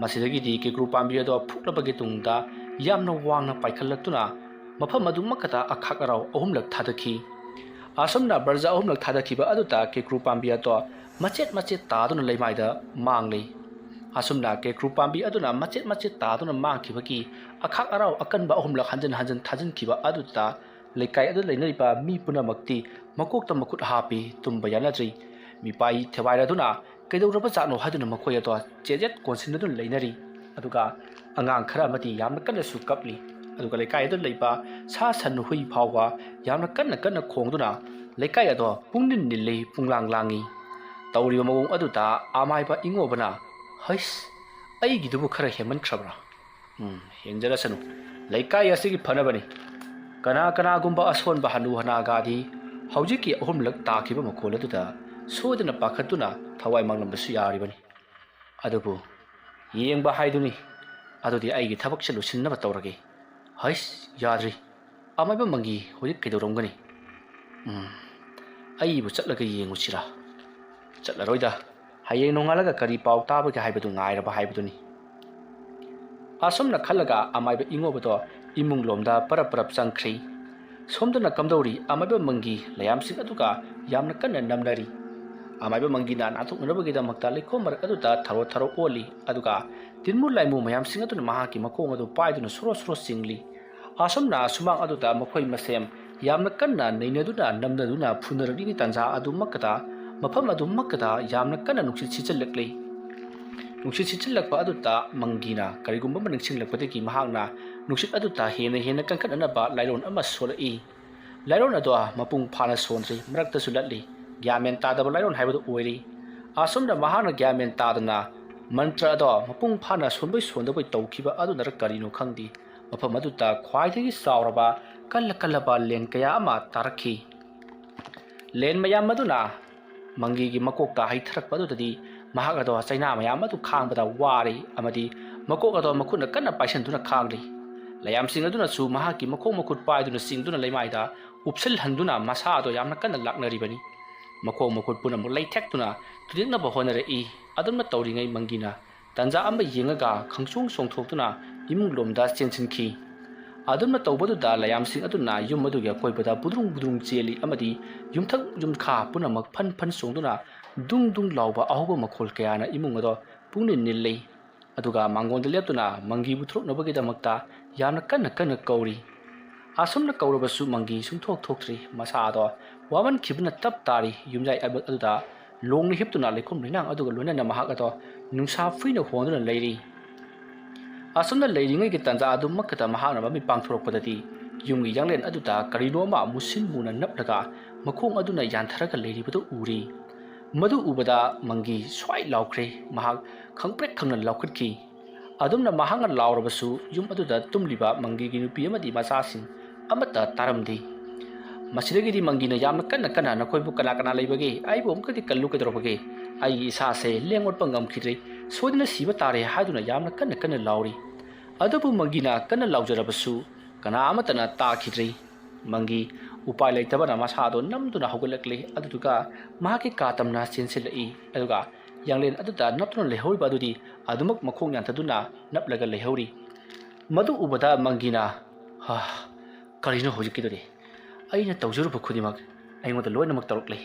ꯃꯁꯤꯗꯒꯤꯗꯤ ꯀꯦꯀ꯭ꯔꯨ ꯄꯥꯝꯕꯤ ꯑꯗꯣ ꯐꯨꯛꯂꯕꯒꯤ ꯇꯨꯡꯗ ꯌꯥꯝꯅ ꯋꯥꯡꯅ ꯄꯥꯏꯈꯠꯂꯛꯇꯨꯅ ꯃꯐꯝ ꯑꯗꯨꯃꯛꯀꯗ ꯑꯈꯥꯛ ꯑꯔꯥꯎ ꯑꯍꯨꯝꯂꯛ ꯊꯥꯗꯈꯤ꯫ ꯑꯁꯨꯝꯅ ꯕꯔꯖ ꯑꯍꯨꯝꯂꯛ ꯊꯥꯗꯈꯤꯕ ꯑꯗꯨꯗ ꯀꯦꯀ꯭ꯔꯨ ꯄꯥꯝꯕꯤ ꯑꯗꯣ ꯃꯆꯦꯠ ꯃꯆꯦꯠ ꯇꯥꯗꯨꯅ ꯂꯩꯃꯥꯏꯗ ꯃꯥꯡꯂꯤ꯫ ꯑꯁꯨꯝꯅ ꯀꯦꯀ꯭ꯔꯨ ꯄꯥꯝꯕꯤ ꯑꯗꯨꯅ ꯃꯆꯦꯠ ꯃꯆꯦꯠ ꯇꯥꯗꯨꯅ ꯃꯥꯡꯈꯤꯕꯒꯤ ꯑꯈꯥꯛ ꯑꯔꯥꯎ ꯑꯀꯟꯕ ꯑꯍꯨꯝꯂꯛ ꯍꯟꯖꯤꯟ ꯍꯟꯖꯤꯟ ꯊꯥꯖꯤꯟꯈꯤꯕ ꯑꯗꯨꯗ ꯂꯩꯀꯥꯏ ꯑꯗꯨꯗ ꯂꯩꯅꯔꯤꯕ ꯃꯤ ꯄꯨꯝꯅꯃꯛꯇꯤ ꯃꯀꯣꯛꯇ ꯃꯈꯨꯠ ꯍꯥꯞꯄꯤ, ꯇꯨꯝꯕ ꯌꯥꯅꯗ꯭ꯔꯤ꯫ ꯃꯤꯄꯥꯏ ꯊꯦꯋꯥꯏꯔꯗꯨꯅ ꯀꯩꯗꯧꯔꯕ ꯖꯥꯠꯅꯣ ꯍꯥꯏꯗꯨꯅ ꯃꯈꯣꯏ ꯑꯗꯣ ꯆꯦꯖꯦꯠ ꯀꯣꯟꯁꯤꯟꯅꯗꯨꯅ ꯂꯩꯅꯔꯤ꯫ ꯑꯗꯨꯒ ꯑꯉꯥꯡ ꯈꯔ ꯑꯃꯗꯤ ꯌꯥꯝꯅ ꯀꯟꯅꯁꯨ ꯀꯞꯂꯤ꯫ ꯑꯗꯨꯒ ꯂꯩꯀꯥꯏ ꯑꯗꯨꯗ ꯂꯩꯕ ꯁꯥ ꯁꯟ ꯍꯨꯏ ꯐꯥꯎꯕ ꯌꯥꯝꯅ ꯀꯟꯅ ꯀꯟꯅ ꯈꯣꯡꯗꯨꯅ ꯂꯩꯀꯥꯏ ꯑꯗꯣ ꯄꯨꯡꯅꯤꯟ ꯅꯤꯜꯂꯤ, ꯄꯨꯡꯂꯥꯡ ꯂꯥꯡꯉꯤ꯫ ꯇꯧꯔꯤꯕ ꯃꯑꯣꯡ ꯑꯗꯨꯗ ꯑꯃꯥꯏꯕ ꯏꯉꯣꯕꯅ, "ꯍꯩꯁ, ꯑꯩꯒꯤꯗꯨꯕꯨ ꯈꯔ ꯍꯦꯟꯃꯟꯈ꯭ꯔꯕ꯭ꯔꯥ? ꯎꯝ, ꯍꯦꯟꯖꯔꯁꯅꯨ, ꯂꯩꯀꯥꯏ ꯑꯁꯤꯒꯤ ꯐꯅꯕꯅꯤ꯫ ꯀꯅꯥ ꯀꯅꯥꯒꯨꯝꯕ ꯑꯁꯣꯟꯕ ꯍꯅꯨ ꯍꯅꯥꯒꯥꯗꯤ ꯍꯧꯖꯤꯛꯀꯤ ꯑꯍꯨꯝꯂꯛ ꯇꯥꯈꯤꯕ ꯃꯈꯣꯜ ꯑꯗꯨꯗ ꯁꯣꯏꯗꯅ ꯄꯥꯈꯠꯇꯨꯅ ꯊꯋꯥꯏ ꯃꯥꯡꯂꯝꯕꯁꯨ ꯌꯥꯔꯤꯕꯅꯤ꯫ ꯑꯗꯨꯕꯨ ꯌꯦꯡꯕ ꯍꯥꯏꯗꯨꯅꯤ꯫ ꯑꯗꯨꯗꯤ ꯑꯩꯒꯤ ꯊꯕꯛꯁꯦ ꯂꯣꯏꯁꯤꯟꯅꯕ ꯇꯧꯔꯒꯦ꯫ ꯍꯩꯁ, ꯌꯥꯗ꯭ꯔꯤ꯫ ꯑꯃꯥꯏꯕ ꯃꯪꯒꯤ ꯍꯧꯖꯤꯛ ꯀꯩꯗꯧꯔꯝꯒꯅꯤ? ꯎꯝ, ꯑꯩꯕꯨ ꯆꯠꯂꯒ ꯌꯦꯡꯉꯨꯁꯤꯔꯥ? ꯆꯠꯂꯔꯣꯏꯗ꯫ ꯍꯌꯦꯡ ꯅꯣꯡꯉꯥꯜꯂꯒ ꯀꯔꯤ ꯄꯥꯎ ꯇꯥꯕꯒꯦ ꯍꯥꯏꯕꯗꯨ ꯉꯥꯏꯔꯕ ꯍꯥꯏꯕꯗꯨꯅꯤ꯫" ꯑꯁꯨꯝꯅ ꯈꯜꯂꯒ ꯑꯃꯥꯏꯕ ꯏꯉꯣꯕꯗꯣ ꯏꯃꯨꯡꯂꯣꯝꯗ ꯄꯔꯞ ꯄꯔꯞ ꯆꯪꯈ꯭ꯔꯤ꯫ ꯁꯣꯝꯗꯅ ꯀꯝꯗꯧꯔꯤ? ꯑꯃꯥꯏꯕ ꯃꯪꯒꯤ ꯂꯩꯌꯥꯝꯁꯤꯡ ꯑꯗꯨꯒ ꯌꯥꯝꯅ ꯀꯟꯅ ꯅꯝꯅꯔꯤ꯫ ꯑꯃꯥꯏꯕ ꯃꯪꯒꯤꯅ ꯅꯥꯟꯊꯣꯛꯅꯅꯕꯒꯤꯗꯃꯛꯇ ꯂꯩꯈꯣꯝ ꯃꯔꯛ ꯑꯗꯨꯗ ꯊꯔꯣ ꯊꯔꯣ ꯑꯣꯜꯂꯤ꯫ ꯑꯗꯨꯒ ꯇꯤꯟꯃꯨ ꯂꯥꯏꯃꯨ ꯃꯌꯥꯝꯁꯤꯡ ꯑꯗꯨꯅ ꯃꯍꯥꯛꯀꯤ ꯃꯈꯣꯡ ꯑꯗꯨ ꯄꯥꯏꯗꯨꯅ ꯁꯣꯔꯣ ꯁꯣꯔꯣ ꯆꯤꯡꯂꯤ꯫ ꯑꯁꯨꯝꯅ ꯁꯨꯃꯥꯡ ꯑꯗꯨꯗ ꯃꯈꯣꯏ ꯃꯁꯦꯝ ꯌꯥꯝꯅ ꯀꯟꯅ ꯅꯩꯅꯗꯨꯅ ꯅꯝꯅꯗꯨꯅ ꯐꯨꯅꯔꯛꯂꯤꯉꯩ ꯇꯥꯟꯖꯥ ꯑꯗꯨꯃꯛꯇꯗ ꯃꯐꯝ ꯑꯗꯨꯃꯛꯇꯗ ꯌꯥꯝꯅ ꯀꯟꯅ ꯅꯨꯡꯁꯤꯠ ꯁꯤꯠꯆꯜꯂꯛꯂꯤ꯫ ꯅꯨꯡꯁꯤꯠ ꯁꯤꯠꯆꯜꯂꯛꯄ ꯑꯗꯨꯗ ꯃꯪꯒꯤꯅ ꯀꯔꯤꯒꯨꯝꯕ ꯑꯃ ꯅꯤꯡꯁꯤꯡꯂꯛꯄꯗꯒꯤ ꯃꯍꯥꯛꯅ ꯅꯨꯡꯁꯤꯠ ꯑꯗꯨꯗ ꯍꯦꯟꯅ ꯍꯦꯟꯅ ꯀꯟꯈꯠꯅꯅꯕ ꯂꯥꯏꯂꯣꯟ ꯑꯃ ꯁꯣꯜꯂꯛꯏ꯫ ꯂꯥꯏꯂꯣꯟ ꯑꯗꯣ ꯃꯄꯨꯡ ꯐꯥꯅ ꯁꯣꯟꯗ꯭ꯔꯤ, ꯃꯔꯛꯇꯁꯨ ꯂꯠꯂꯤ꯫ ꯒ꯭ꯌꯥꯟ ꯃꯦꯟ ꯇꯥꯗꯕ ꯂꯥꯏꯂꯣꯟ ꯍꯥꯏꯕꯗꯨ ꯑꯣꯏꯔꯤ꯫ ꯑꯁꯨꯝꯅ ꯃꯍꯥꯛꯅ ꯒ꯭ꯌꯥꯟ ꯃꯦꯟ ꯇꯥꯗꯅ ꯃꯟꯇ꯭ꯔ ꯑꯗꯣ ꯃꯄꯨꯡ ꯐꯥꯅ ꯁꯣꯟꯕꯣꯏ ꯁꯣꯟꯗꯕꯣꯏ ꯇꯧꯈꯤꯕ ꯑꯗꯨꯅꯔ ꯀꯔꯤꯅꯣ ꯈꯪꯗꯦ, ꯃꯐꯝ ꯑꯗꯨꯗ ꯈ꯭ꯋꯥꯏꯗꯒꯤ ꯆꯥꯎꯔꯕ ꯀꯜꯂ ꯀꯜꯂꯕ ꯂꯦꯟ ꯀꯌꯥ ꯑꯃ ꯇꯥꯔꯛꯈꯤ꯫ ꯂꯦꯟ ꯃꯌꯥꯝ ꯑꯗꯨꯅ ꯃꯪꯒꯤꯒꯤ ꯃꯀꯣꯛꯇ ꯍꯩꯊꯔꯛꯄ ꯑꯗꯨꯗꯗꯤ ꯃꯍꯥꯛ ꯑꯗꯣ ꯆꯩꯅꯥ ꯃꯌꯥꯝ ꯑꯗꯨ ꯈꯥꯡꯕꯗ ꯋꯥꯔꯤ ꯑꯃꯗꯤ ꯃꯀꯣꯛ ꯑꯗꯣ ꯃꯈꯨꯠꯅ ꯀꯟꯅ ꯄꯥꯏꯁꯤꯟꯗꯨꯅ ꯈꯥꯡꯂꯤ꯫ ꯂꯌꯥꯝꯁꯤꯡ ꯑꯗꯨꯅꯁꯨ ꯃꯍꯥꯛꯀꯤ ꯃꯈꯣꯡ ꯃꯈꯨꯠ ꯄꯥꯏꯗꯨꯅ ꯆꯤꯡꯗꯨꯅ ꯂꯩꯃꯥꯏꯗ ꯎꯞꯁꯤꯜꯍꯟꯗꯨꯅ ꯃꯁꯥ ꯑꯗꯣ ꯌꯥꯝꯅ ꯀꯟꯅ ꯂꯥꯛꯅꯔꯤꯕꯅꯤ꯫ ꯃꯈꯣꯡ ꯃꯈꯨꯠ ꯄꯨꯝꯅꯃꯛ ꯂꯩꯊꯦꯛꯇꯨꯅ ꯇꯨꯅꯤꯡꯅꯕ ꯍꯣꯠꯅꯔꯛꯏ꯫ ꯑꯗꯨꯝꯅ ꯇꯧꯔꯤꯉꯩ ꯃꯪꯒꯤꯅ ꯇꯥꯟꯖꯥ ꯑꯃ ꯌꯦꯡꯉꯒ ꯈꯪꯆꯣꯡ ꯆꯣꯡꯊꯣꯛꯇꯨꯅ ꯏꯃꯨꯡ ꯂꯣꯝꯗ ꯆꯦꯟꯁꯤꯟꯈꯤ꯫ ꯑꯗꯨꯝꯅ ꯇꯧꯕꯗꯨꯗ ꯂꯌꯥꯝꯁꯤꯡ ꯑꯗꯨꯅ ꯌꯨꯝ ꯑꯗꯨꯒꯤ ꯑꯀꯣꯏꯕꯗ ꯕꯨꯗ꯭ꯔꯨꯡ ꯕꯨꯗ꯭ꯔꯨꯡ ꯆꯦꯜꯂꯤ ꯑꯃꯗꯤ ꯌꯨꯝꯊꯛ ꯌꯨꯝꯈꯥ ꯄꯨꯝꯅꯃꯛ ꯐꯟ ꯐꯟ ꯆꯣꯡꯗꯨꯅ ꯗꯨꯡ ꯗꯨꯡ ꯂꯥꯎꯕ ꯑꯍꯧꯕ ꯃꯈꯣꯜ ꯀꯌꯥꯅ ꯏꯃꯨꯡ ꯑꯗꯣ ꯄꯨꯡꯅꯤꯜ ꯅꯤꯜꯂꯤ꯫ ꯑꯗꯨꯒ ꯃꯥꯡꯒꯣꯟꯗ ꯂꯦꯞꯇꯨꯅ ꯃꯪꯒꯤꯕꯨ ꯊꯣꯛꯅꯕꯒꯤꯗꯃꯛꯇ ꯌꯥꯝꯅ ꯀꯟꯅ ꯀꯟꯅ ꯀꯧꯔꯤ꯫ ꯑꯁꯨꯝꯅ ꯀꯧꯔꯕꯁꯨ ꯃꯪꯒꯤ ꯁꯨꯡꯊꯣꯛ ꯊꯣꯛꯇ꯭ꯔꯤ꯫ ꯃꯁꯥ ꯑꯗꯣ ꯋꯥꯃꯟꯈꯤꯕꯅ ꯇꯞ ꯇꯥꯔꯤ꯫ ꯌꯨꯝꯌꯥꯏ ꯑꯗꯨꯗ ꯂꯣꯡꯅ ꯍꯤꯞꯇꯨꯅ ꯂꯩꯈꯣꯝ ꯂꯩꯅꯥꯡ ꯑꯗꯨꯒ ꯂꯣꯏꯅꯅ ꯃꯍꯥꯛ ꯑꯗꯣ ꯅꯨꯡꯁꯥ ꯐꯨꯏꯅ ꯍꯣꯟꯗꯨꯅ ꯂꯩꯔꯤ꯫ ꯑꯁꯨꯝꯅ ꯂꯩꯔꯤꯉꯩꯒꯤ ꯇꯥꯟꯖꯥ ꯑꯗꯨꯃꯛꯇꯗ ꯃꯍꯥꯛꯅ ꯃꯃꯤꯠ ꯄꯥꯡꯊꯣꯔꯛꯄꯗꯗꯤ ꯌꯨꯝꯒꯤ ꯌꯥꯡꯂꯦꯟ ꯑꯗꯨꯗ ꯀꯔꯤꯅꯣ ꯑꯃ ꯃꯨꯁꯤꯟ ꯃꯨꯅ ꯅꯞꯂꯒ ꯃꯈꯣꯡ ꯑꯗꯨꯅ ꯌꯥꯟꯊꯔꯒ ꯂꯩꯔꯤꯕꯗꯨ ꯎꯔꯤ꯫ ꯃꯗꯨ ꯎꯕꯗ ꯃꯪꯒꯤ ꯁ꯭ꯋꯥꯏ ꯂꯥꯎꯈ꯭ꯔꯦ꯫ ꯃꯍꯥꯛ ꯈꯪꯄ꯭ꯔꯦꯛ ꯈꯪꯅ ꯂꯥꯎꯈꯠꯈꯤ꯫ ꯑꯗꯨꯝꯅ ꯃꯍꯥꯛꯅ ꯂꯥꯎꯔꯕꯁꯨ ꯌꯨꯝ ꯑꯗꯨꯗ ꯇꯨꯝꯂꯤꯕ ꯃꯪꯒꯤꯒꯤ ꯅꯨꯄꯤ ꯑꯃꯗꯤ ꯃꯆꯥꯁꯤꯡ ꯑꯃꯠꯇ ꯇꯥꯔꯝꯗꯦ꯫ ꯃꯁꯤꯗꯒꯤꯗꯤ ꯃꯪꯒꯤꯅ ꯌꯥꯝꯅ ꯀꯟꯅ ꯀꯟꯅ, "ꯅꯈꯣꯏꯕꯨ ꯀꯅꯥ ꯀꯅꯥ ꯂꯩꯕꯒꯦ? ꯑꯩꯕꯨ ꯑꯃꯨꯛꯀꯗꯤ ꯀꯜꯂꯨ ꯀꯩꯗꯧꯔꯕꯒꯦ? ꯑꯩꯒꯤ ꯏꯁꯥꯁꯦ ꯂꯦꯡ ꯑꯣꯠꯄ ꯉꯝꯈꯤꯗ꯭ꯔꯦ, ꯁꯣꯏꯗꯅ ꯁꯤꯕ ꯇꯥꯔꯦ" ꯍꯥꯏꯗꯨꯅ ꯌꯥꯝꯅ ꯀꯟꯅ ꯀꯟꯅ ꯂꯥꯎꯔꯤ꯫ ꯑꯗꯨꯕꯨ ꯃꯪꯒꯤꯅ ꯀꯟꯅ ꯂꯥꯎꯖꯔꯕꯁꯨ ꯀꯅꯥ ꯑꯃꯠꯇꯅ ꯇꯥꯈꯤꯗ꯭ꯔꯤ꯫ ꯃꯪꯒꯤ ꯎꯄꯥꯏ ꯂꯩꯇꯕꯅ ꯃꯁꯥꯗꯣ ꯅꯝꯗꯨꯅ ꯍꯧꯒꯠꯂꯛꯂꯤ꯫ ꯑꯗꯨꯗꯨꯒ ꯃꯍꯥꯛꯀꯤ ꯀꯥ ꯇꯝꯅ ꯆꯦꯟꯁꯤꯜꯂꯛꯏ꯫ ꯑꯗꯨꯒ ꯌꯥꯡꯂꯦꯟ ꯑꯗꯨꯗ ꯅꯞꯇꯨꯅ ꯂꯩꯍꯧꯔꯤꯕ ꯑꯗꯨꯗꯤ ꯑꯗꯨꯃꯛ ꯃꯈꯣꯡ ꯌꯥꯟꯊꯗꯨꯅ ꯅꯞꯂꯒ ꯂꯩꯍꯧꯔꯤ꯫ ꯃꯗꯨ ꯎꯕꯗ ꯃꯪꯒꯤꯅ, "ꯍꯥ, ꯀꯔꯤꯅꯣ ꯍꯧꯖꯤꯛꯀꯤꯗꯨꯗꯤ? ꯑꯩꯅ ꯇꯧꯖꯔꯨꯕ ꯈꯨꯗꯤꯡꯃꯛ ꯑꯩꯉꯣꯟꯗ ꯂꯣꯏꯅꯃꯛ ꯇꯧꯔꯛꯂꯦ꯫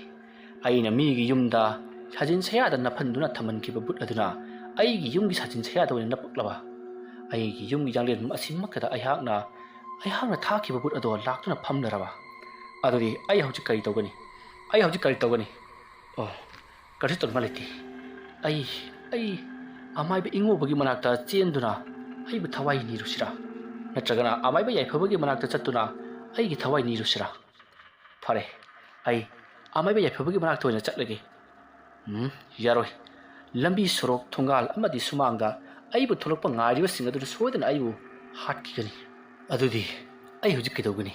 ꯑꯩꯅ ꯃꯤꯒꯤ ꯌꯨꯝꯗ ꯁꯥꯖꯤꯟ ꯁꯌꯥꯗ ꯅꯞꯍꯟꯗꯨꯅ ꯊꯝꯍꯟꯈꯤꯕ ꯕꯨꯠ ꯑꯗꯨꯅ ꯑꯩꯒꯤ ꯌꯨꯝꯒꯤ ꯁꯥꯖꯤꯟ ꯁꯌꯥꯗ ꯑꯣꯏꯅ ꯅꯞꯄꯛꯂꯕ? ꯑꯩꯒꯤ ꯌꯨꯝꯒꯤ ꯌꯥꯡꯂꯦꯟ ꯑꯁꯤꯃꯛꯇꯗ ꯑꯩꯍꯥꯛꯅ ꯑꯩꯍꯥꯛꯅ ꯊꯥꯈꯤꯕ ꯕꯨꯠ ꯑꯗꯣ ꯂꯥꯛꯇꯨꯅ ꯐꯝꯂꯔꯕ? ꯑꯗꯨꯗꯤ ꯑꯩ ꯍꯧꯖꯤꯛ ꯀꯔꯤ ꯇꯧꯒꯅꯤ? ꯑꯩ ꯍꯧꯖꯤꯛ ꯀꯔꯤ ꯇꯧꯒꯅꯤ? ꯑꯣ, ꯀꯔꯤꯁꯨ ꯇꯧꯅꯤꯡꯉꯥꯏ ꯂꯩꯇꯦ꯫ ꯑꯩ, ꯑꯩ ꯑꯃꯥꯏꯕ ꯏꯉꯧꯕꯒꯤ ꯃꯅꯥꯛꯇ ꯆꯦꯟꯗꯨꯅ ꯑꯩꯕꯨ ꯊꯋꯥꯏ ꯅꯤꯔꯨꯁꯤꯔꯥ? ꯅꯠꯇ꯭ꯔꯒꯅ ꯑꯃꯥꯏꯕ ꯌꯥꯏꯐꯕꯒꯤ ꯃꯅꯥꯛꯇ ꯆꯠꯇꯨꯅ ꯑꯩꯒꯤ ꯊꯋꯥꯏ ꯅꯤꯔꯨꯁꯤꯔꯥ? ꯐꯔꯦ, ꯑꯩ ꯑꯃꯥꯏꯕ ꯌꯥꯏꯐꯕꯒꯤ ꯃꯅꯥꯛꯇ ꯑꯣꯏꯅ ꯆꯠꯂꯒꯦ꯫ ꯎꯝ, ꯌꯥꯔꯣꯏ꯫ ꯂꯝꯕꯤ ꯁꯣꯔꯣꯛ, ꯊꯣꯡꯒꯥꯜ ꯑꯃꯗꯤ ꯁꯨꯃꯥꯡꯗ ꯑꯩꯕꯨ ꯊꯣꯛꯂꯛꯄ ꯉꯥꯏꯔꯤꯕꯁꯤꯡ ꯑꯗꯨꯅ ꯁꯣꯏꯗꯅ ꯑꯩꯕꯨ ꯍꯥꯠꯈꯤꯒꯅꯤ꯫ ꯑꯗꯨꯗꯤ ꯑꯩ ꯍꯧꯖꯤꯛ ꯀꯩꯗꯧꯒꯅꯤ?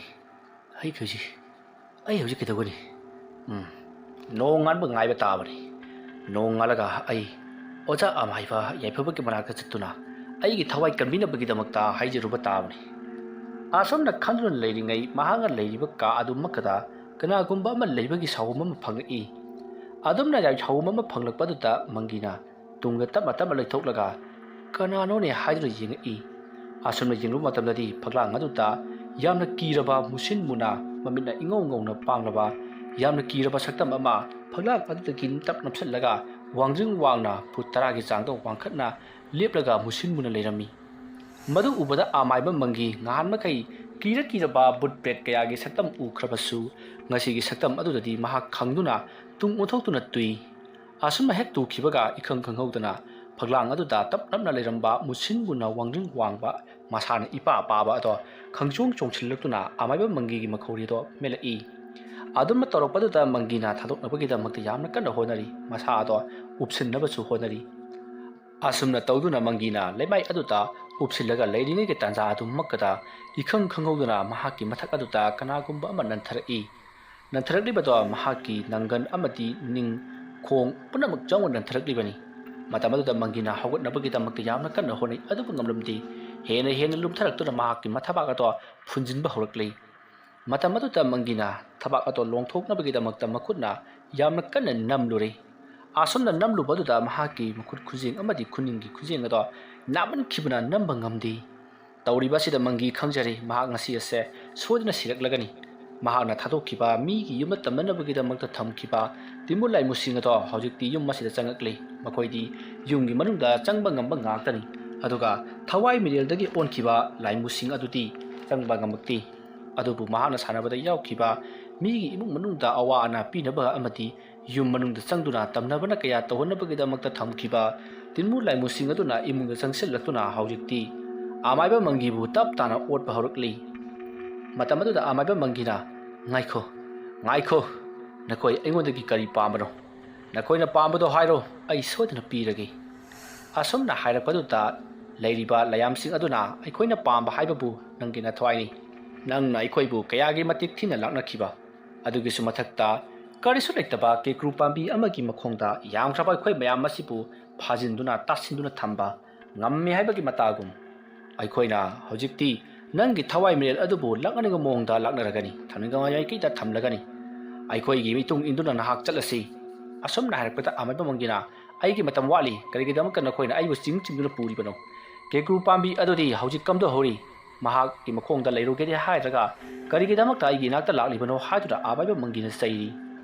ꯑꯩ ꯍꯧꯖꯤꯛ, ꯑꯩ ꯍꯧꯖꯤꯛ ꯀꯩꯗꯧꯒꯅꯤ? ꯎꯝ, ꯅꯣꯡ ꯉꯥꯟꯕ ꯉꯥꯏꯕ ꯇꯥꯕꯅꯤ꯫ ꯅꯣꯡ ꯉꯥꯜꯂꯒ ꯑꯩ ꯑꯣꯖꯥ ꯑꯃꯥꯏꯕ ꯌꯥꯏꯐꯕꯒꯤ ꯃꯅꯥꯛꯇ ꯆꯠꯇꯨꯅ ꯑꯩꯒꯤ ꯊꯋꯥꯏ ꯀꯟꯕꯤꯅꯕꯒꯤꯗꯃꯛꯇ ꯍꯥꯏꯖꯔꯨꯕ ꯇꯥꯕꯅꯤ꯫ ꯑꯁꯨꯝꯅ ꯈꯟꯗꯨꯅ ꯂꯩꯔꯤꯉꯩ, ꯃꯍꯥꯛꯅ ꯂꯩꯔꯤꯕ ꯀꯥ ꯑꯗꯨꯃꯛꯇꯗ ꯀꯅꯥꯒꯨꯝꯕ ꯑꯃ ꯂꯩꯕꯒꯤ ꯁꯥꯎꯝ ꯑꯃ ꯐꯪꯉꯛꯏ꯫ ꯑꯗꯨꯝꯅ ꯁꯥꯎꯝ ꯑꯃ ꯐꯪꯂꯛꯄ ꯑꯗꯨꯗ ꯃꯪꯒꯤꯅ ꯇꯨꯡꯗ ꯇꯞꯅ ꯇꯞꯅ ꯂꯩꯊꯣꯛꯂꯒ "ꯀꯅꯥꯅꯣꯅꯦ?" ꯍꯥꯏꯗꯨꯅ ꯌꯦꯡꯉꯛꯏ꯫ ꯑꯁꯨꯝꯅ ꯌꯦꯡꯂꯨꯕ ꯃꯇꯝꯗꯗꯤ ꯐꯛꯂꯥꯡ ꯑꯗꯨꯗ ꯌꯥꯝꯅ ꯀꯤꯔꯕ, ꯃꯨꯁꯤꯟ ꯃꯨꯅ, ꯃꯃꯤꯠꯅ ꯏꯉꯧ ꯉꯧꯅ ꯄꯥꯡꯂꯕ, ꯌꯥꯝꯅ ꯀꯤꯔꯕ ꯁꯛꯇꯝ ꯑꯃ ꯐꯛꯂꯥꯡ ꯑꯗꯨꯗꯒꯤ ꯇꯞ ꯅꯞꯁꯤꯜꯂꯒ ꯋꯥꯡꯖꯤꯡ ꯋꯥꯡꯅ ꯐꯨꯠ ꯇꯔꯥꯒꯤ ꯆꯥꯡꯗ ꯋꯥꯡꯈꯠꯅ ꯂꯦꯞꯂꯒ ꯃꯨꯁꯤꯟ ꯃꯨꯅ ꯂꯩꯔꯝꯃꯤ꯫ ꯃꯗꯨ ꯎꯕꯗ ꯑꯃꯥꯏꯕ ꯃꯪꯒꯤ ꯉꯍꯥꯟ ꯃꯈꯩ ꯀꯤꯔ ꯀꯤꯔꯕ ꯚꯨꯠ ꯄ꯭ꯔꯦꯠ ꯀꯌꯥꯒꯤ ꯁꯛꯇꯝ ꯎꯈ꯭ꯔꯕꯁꯨ, ꯉꯁꯤꯒꯤ ꯁꯛꯇꯝ ꯑꯗꯨꯗꯗꯤ ꯃꯍꯥꯛ ꯈꯪꯗꯨꯅ ꯇꯨꯡ ꯑꯣꯟꯊꯣꯛꯇꯨꯅ ꯇꯨꯏ꯫ ꯑꯁꯨꯝꯅ ꯍꯦꯛ ꯇꯨꯈꯤꯕꯒ, ꯏꯈꯪ ꯈꯪꯍꯧꯗꯅ ꯐꯛꯂꯥꯡ ꯑꯗꯨꯗ ꯇꯞ ꯅꯞꯅ ꯂꯩꯔꯝꯕ ꯃꯨꯁꯤꯟ ꯃꯨꯅ ꯋꯥꯡꯖꯤꯡ ꯋꯥꯡꯕ, ꯃꯁꯥꯅ ꯏꯄꯥ ꯄꯥꯕ ꯑꯗꯣ ꯈꯪꯆꯣꯡ ꯆꯣꯡꯁꯤꯜꯂꯛꯇꯨꯅ ꯑꯃꯥꯏꯕ ꯃꯪꯒꯤꯒꯤ ꯃꯈꯧꯔꯤ ꯑꯗꯣ ꯃꯦꯜꯂꯛꯏ꯫ ꯑꯗꯨꯝꯅ ꯇꯧꯔꯛꯄꯗꯨꯗ ꯃꯪꯒꯤꯅ ꯊꯥꯗꯣꯛꯅꯕꯒꯤꯗꯃꯛꯇ ꯌꯥꯝꯅ ꯀꯟꯅ ꯍꯣꯠꯅꯔꯤ, ꯃꯁꯥ ꯑꯗꯣ ꯎꯞꯁꯤꯟꯅꯕꯁꯨ ꯍꯣꯠꯅꯔꯤ꯫ ꯑꯁꯨꯝꯅ ꯇꯧꯗꯨꯅ ꯃꯪꯒꯤꯅ ꯂꯩꯃꯥꯏ ꯑꯗꯨꯗ ꯎꯞꯁꯤꯜꯂꯒ ꯂꯩꯔꯤꯉꯩꯒꯤ ꯇꯥꯟꯖꯥ ꯑꯗꯨꯃꯛꯇꯗ ꯏꯈꯪ ꯈꯪꯍꯧꯗꯅ ꯃꯍꯥꯛꯀꯤ ꯃꯊꯛ ꯑꯗꯨꯗ ꯀꯅꯥꯒꯨꯝꯕ ꯑꯃ ꯅꯟꯊꯔꯛꯏ꯫ ꯅꯟꯊꯔꯛꯂꯤꯕꯗꯣ ꯃꯍꯥꯛꯀꯤ ꯅꯪꯒꯟ ꯑꯃꯗꯤ ꯅꯤꯡ, ꯈꯣꯡ ꯄꯨꯝꯅꯃꯛ ꯆꯪꯕ ꯅꯟꯊꯔꯛꯂꯤꯕꯅꯤ꯫ ꯃꯇꯝ ꯑꯗꯨꯗ ꯃꯪꯒꯤꯅ ꯍꯧꯒꯠꯅꯕꯒꯤꯗꯃꯛꯇ ꯌꯥꯝꯅ ꯀꯟꯅ ꯍꯣꯠꯅꯩ, ꯑꯗꯨꯕꯨ ꯉꯝꯂꯝꯗꯦ꯫ ꯍꯦꯟꯅ ꯍꯦꯟꯅ ꯂꯨꯝꯊꯔꯛꯇꯨꯅ ꯃꯍꯥꯛꯀꯤ ꯃꯊꯕꯥꯛ ꯑꯗꯣ ꯐꯨꯟꯖꯤꯟꯕ ꯍꯧꯔꯛꯂꯤ꯫ ꯃꯇꯝ ꯑꯗꯨꯗ ꯃꯪꯒꯤꯅ ꯊꯕꯥꯛ ꯑꯗꯣ ꯂꯣꯡꯊꯣꯛꯅꯕꯒꯤꯗꯃꯛꯇ ꯃꯈꯨꯠꯅ ꯌꯥꯝꯅ ꯀꯟꯅ ꯅꯝꯂꯨꯔꯦ꯫ ꯑꯁꯨꯝꯅ ꯅꯝꯂꯨꯕ ꯑꯗꯨꯗ ꯃꯍꯥꯛꯀꯤ ꯃꯈꯨꯠ ꯈꯨꯖꯦꯡ ꯑꯃꯗꯤ ꯈꯨꯅꯤꯡꯒꯤ ꯈꯨꯖꯦꯡ ꯑꯗꯣ ꯅꯥꯃꯟꯈꯤꯕꯅ ꯅꯝꯕ ꯉꯝꯗꯦ꯫ ꯇꯧꯔꯤꯕ ꯑꯁꯤꯗ ꯃꯪꯒꯤ ꯈꯪꯖꯔꯦ, ꯃꯍꯥꯛ ꯉꯁꯤ ꯑꯁꯦ ꯁꯣꯏꯗꯅ ꯁꯤꯔꯛꯂꯒꯅꯤ꯫ ꯃꯍꯥꯛꯅ ꯊꯥꯗꯣꯛꯈꯤꯕ ꯃꯤꯒꯤ ꯌꯨꯝꯗ ꯇꯝꯅꯅꯕꯒꯤꯗꯃꯛꯇ ꯊꯝꯈꯤꯕ ꯇꯤꯃꯨ ꯂꯥꯏꯃꯨꯁꯤꯡ ꯑꯗꯣ ꯍꯧꯖꯤꯛꯇꯤ ꯌꯨꯝ ꯑꯁꯤꯗ ꯆꯪꯉꯛꯂꯤ꯫ ꯃꯈꯣꯏꯗꯤ ꯌꯨꯝꯒꯤ ꯃꯅꯨꯡꯗ ꯆꯪꯕ ꯉꯝꯕ ꯉꯥꯛꯇꯅꯤ꯫ ꯑꯗꯨꯒ ꯊꯋꯥꯏ ꯃꯤꯔꯦꯜꯗꯒꯤ ꯑꯣꯟꯈꯤꯕ ꯂꯥꯏꯃꯨꯁꯤꯡ ꯑꯗꯨꯗꯤ ꯆꯪꯕ ꯉꯝꯃꯛꯇꯦ꯫ ꯑꯗꯨꯕꯨ ꯃꯍꯥꯛꯅ ꯁꯥꯟꯅꯕꯗ ꯌꯥꯎꯈꯤꯕ ꯃꯤꯒꯤ ꯏꯃꯨꯡ ꯃꯅꯨꯡꯗ ꯑꯋꯥ ꯑꯅꯥ ꯄꯤꯅꯕ ꯑꯃꯗꯤ ꯌꯨꯝ ꯃꯅꯨꯡꯗ ꯆꯪꯗꯨꯅ ꯇꯝꯅꯕꯅ ꯀꯌꯥ ꯇꯧꯍꯟꯅꯕꯒꯤꯗꯃꯛꯇ ꯊꯝꯈꯤꯕ ꯇꯤꯟꯃꯨ ꯂꯥꯏꯃꯨꯁꯤꯡ ꯑꯗꯨꯅ ꯏꯃꯨꯡꯗ ꯆꯪꯁꯤꯜꯂꯛꯇꯨꯅ ꯍꯧꯖꯤꯛꯇꯤ ꯑꯃꯥꯏꯕ ꯃꯪꯒꯤꯕꯨ ꯇꯞ ꯇꯥꯅ ꯑꯣꯠꯄ ꯍꯧꯔꯛꯂꯤ꯫ ꯃꯇꯝ ꯑꯗꯨꯗ ꯑꯃꯥꯏꯕ ꯃꯪꯒꯤꯅ, "ꯉꯥꯏꯈꯣ, ꯉꯥꯏꯈꯣ, ꯅꯈꯣꯏ ꯑꯩꯉꯣꯟꯗꯒꯤ ꯀꯔꯤ ꯄꯥꯝꯕꯅꯣ? ꯅꯈꯣꯏꯅ ꯄꯥꯝꯕꯗꯣ ꯍꯥꯏꯔꯣ, ꯑꯩ ꯁꯣꯏꯗꯅ ꯄꯤꯔꯒꯦ꯫" ꯑꯁꯨꯝꯅ ꯍꯥꯏꯔꯛꯄꯗꯨꯗ ꯂꯩꯔꯤꯕ ꯂꯥꯏꯌꯥꯝꯁꯤꯡ ꯑꯗꯨꯅ, "ꯑꯩꯈꯣꯏꯅ ꯄꯥꯝꯕ ꯍꯥꯏꯕꯕꯨ ꯅꯪꯒꯤ ꯅꯊ꯭ꯋꯥꯏꯅꯤ꯫ ꯅꯪꯅ ꯑꯩꯈꯣꯏꯕꯨ ꯀꯌꯥꯒꯤ ꯃꯇꯤꯛ ꯊꯤꯅ ꯂꯥꯛꯅꯈꯤꯕ꯫ ꯑꯗꯨꯒꯤꯁꯨ ꯃꯊꯛꯇ ꯀꯔꯤꯁꯨ ꯂꯩꯇꯕ ꯀꯦꯀ꯭ꯔꯨ ꯄꯥꯝꯕꯤ ꯑꯃꯒꯤ ꯃꯈꯣꯡꯗ ꯌꯥꯝꯈ꯭ꯔꯕ ꯑꯩꯈꯣꯏ ꯃꯌꯥꯝ ꯑꯁꯤꯕꯨ ꯐꯥꯖꯤꯟꯗꯨꯅ ꯇꯥꯁꯤꯟꯗꯨꯅ ꯊꯝꯕ ꯉꯝꯃꯤ ꯍꯥꯏꯕꯒꯤ ꯃꯇꯥꯒꯨꯝ꯫ ꯑꯩꯈꯣꯏꯅ ꯍꯧꯖꯤꯛꯇꯤ ꯅꯪꯒꯤ ꯊꯋꯥꯏ ꯃꯤꯔꯦꯜ ꯑꯗꯨꯕꯨ ꯂꯥꯛꯅꯅꯤꯡꯕ ꯃꯑꯣꯡꯗ ꯂꯥꯛꯅꯔꯒꯅꯤ, ꯊꯝꯅꯤꯡꯕ ꯃꯥꯏꯀꯩꯗ ꯊꯝꯂꯒꯅꯤ꯫ ꯑꯩꯈꯣꯏꯒꯤ ꯃꯤꯇꯨꯡ ꯏꯟꯗꯨꯅ ꯅꯍꯥꯛ ꯆꯠꯂꯁꯤ꯫" ꯑꯁꯨꯝꯅ ꯍꯥꯏꯔꯛꯄꯗ ꯑꯃꯥꯏꯕ ꯃꯪꯒꯤꯅ, "ꯑꯩꯒꯤ ꯃꯇꯝ ꯋꯥꯠꯂꯤ, ꯀꯔꯤꯒꯤꯗꯃꯛꯇ ꯅꯈꯣꯏꯅ ꯑꯩꯕꯨ ꯆꯤꯡ ꯆꯤꯡꯗꯨꯅ ꯄꯨꯔꯤꯕꯅꯣ? ꯀꯦꯀ꯭ꯔꯨ ꯄꯥꯝꯕꯤ ꯑꯗꯨꯗꯤ ꯍꯧꯖꯤꯛ ꯀꯝꯗꯧꯍꯧꯔꯤ? ꯃꯍꯥꯛꯀꯤ ꯃꯈꯣꯡꯗ ꯂꯩꯔꯨꯒꯦꯗꯤ ꯍꯥꯏꯗ꯭ꯔꯒ ꯀꯔꯤꯒꯤꯗꯃꯛꯇ ꯑꯩꯒꯤ ꯏꯅꯥꯛꯇ ꯂꯥꯛꯂꯤꯕꯅꯣ?" ꯍꯥꯏꯗꯨꯅ ꯑꯃꯥꯏꯕ ꯃꯪꯒꯤꯅ ꯆꯩꯔꯤ꯫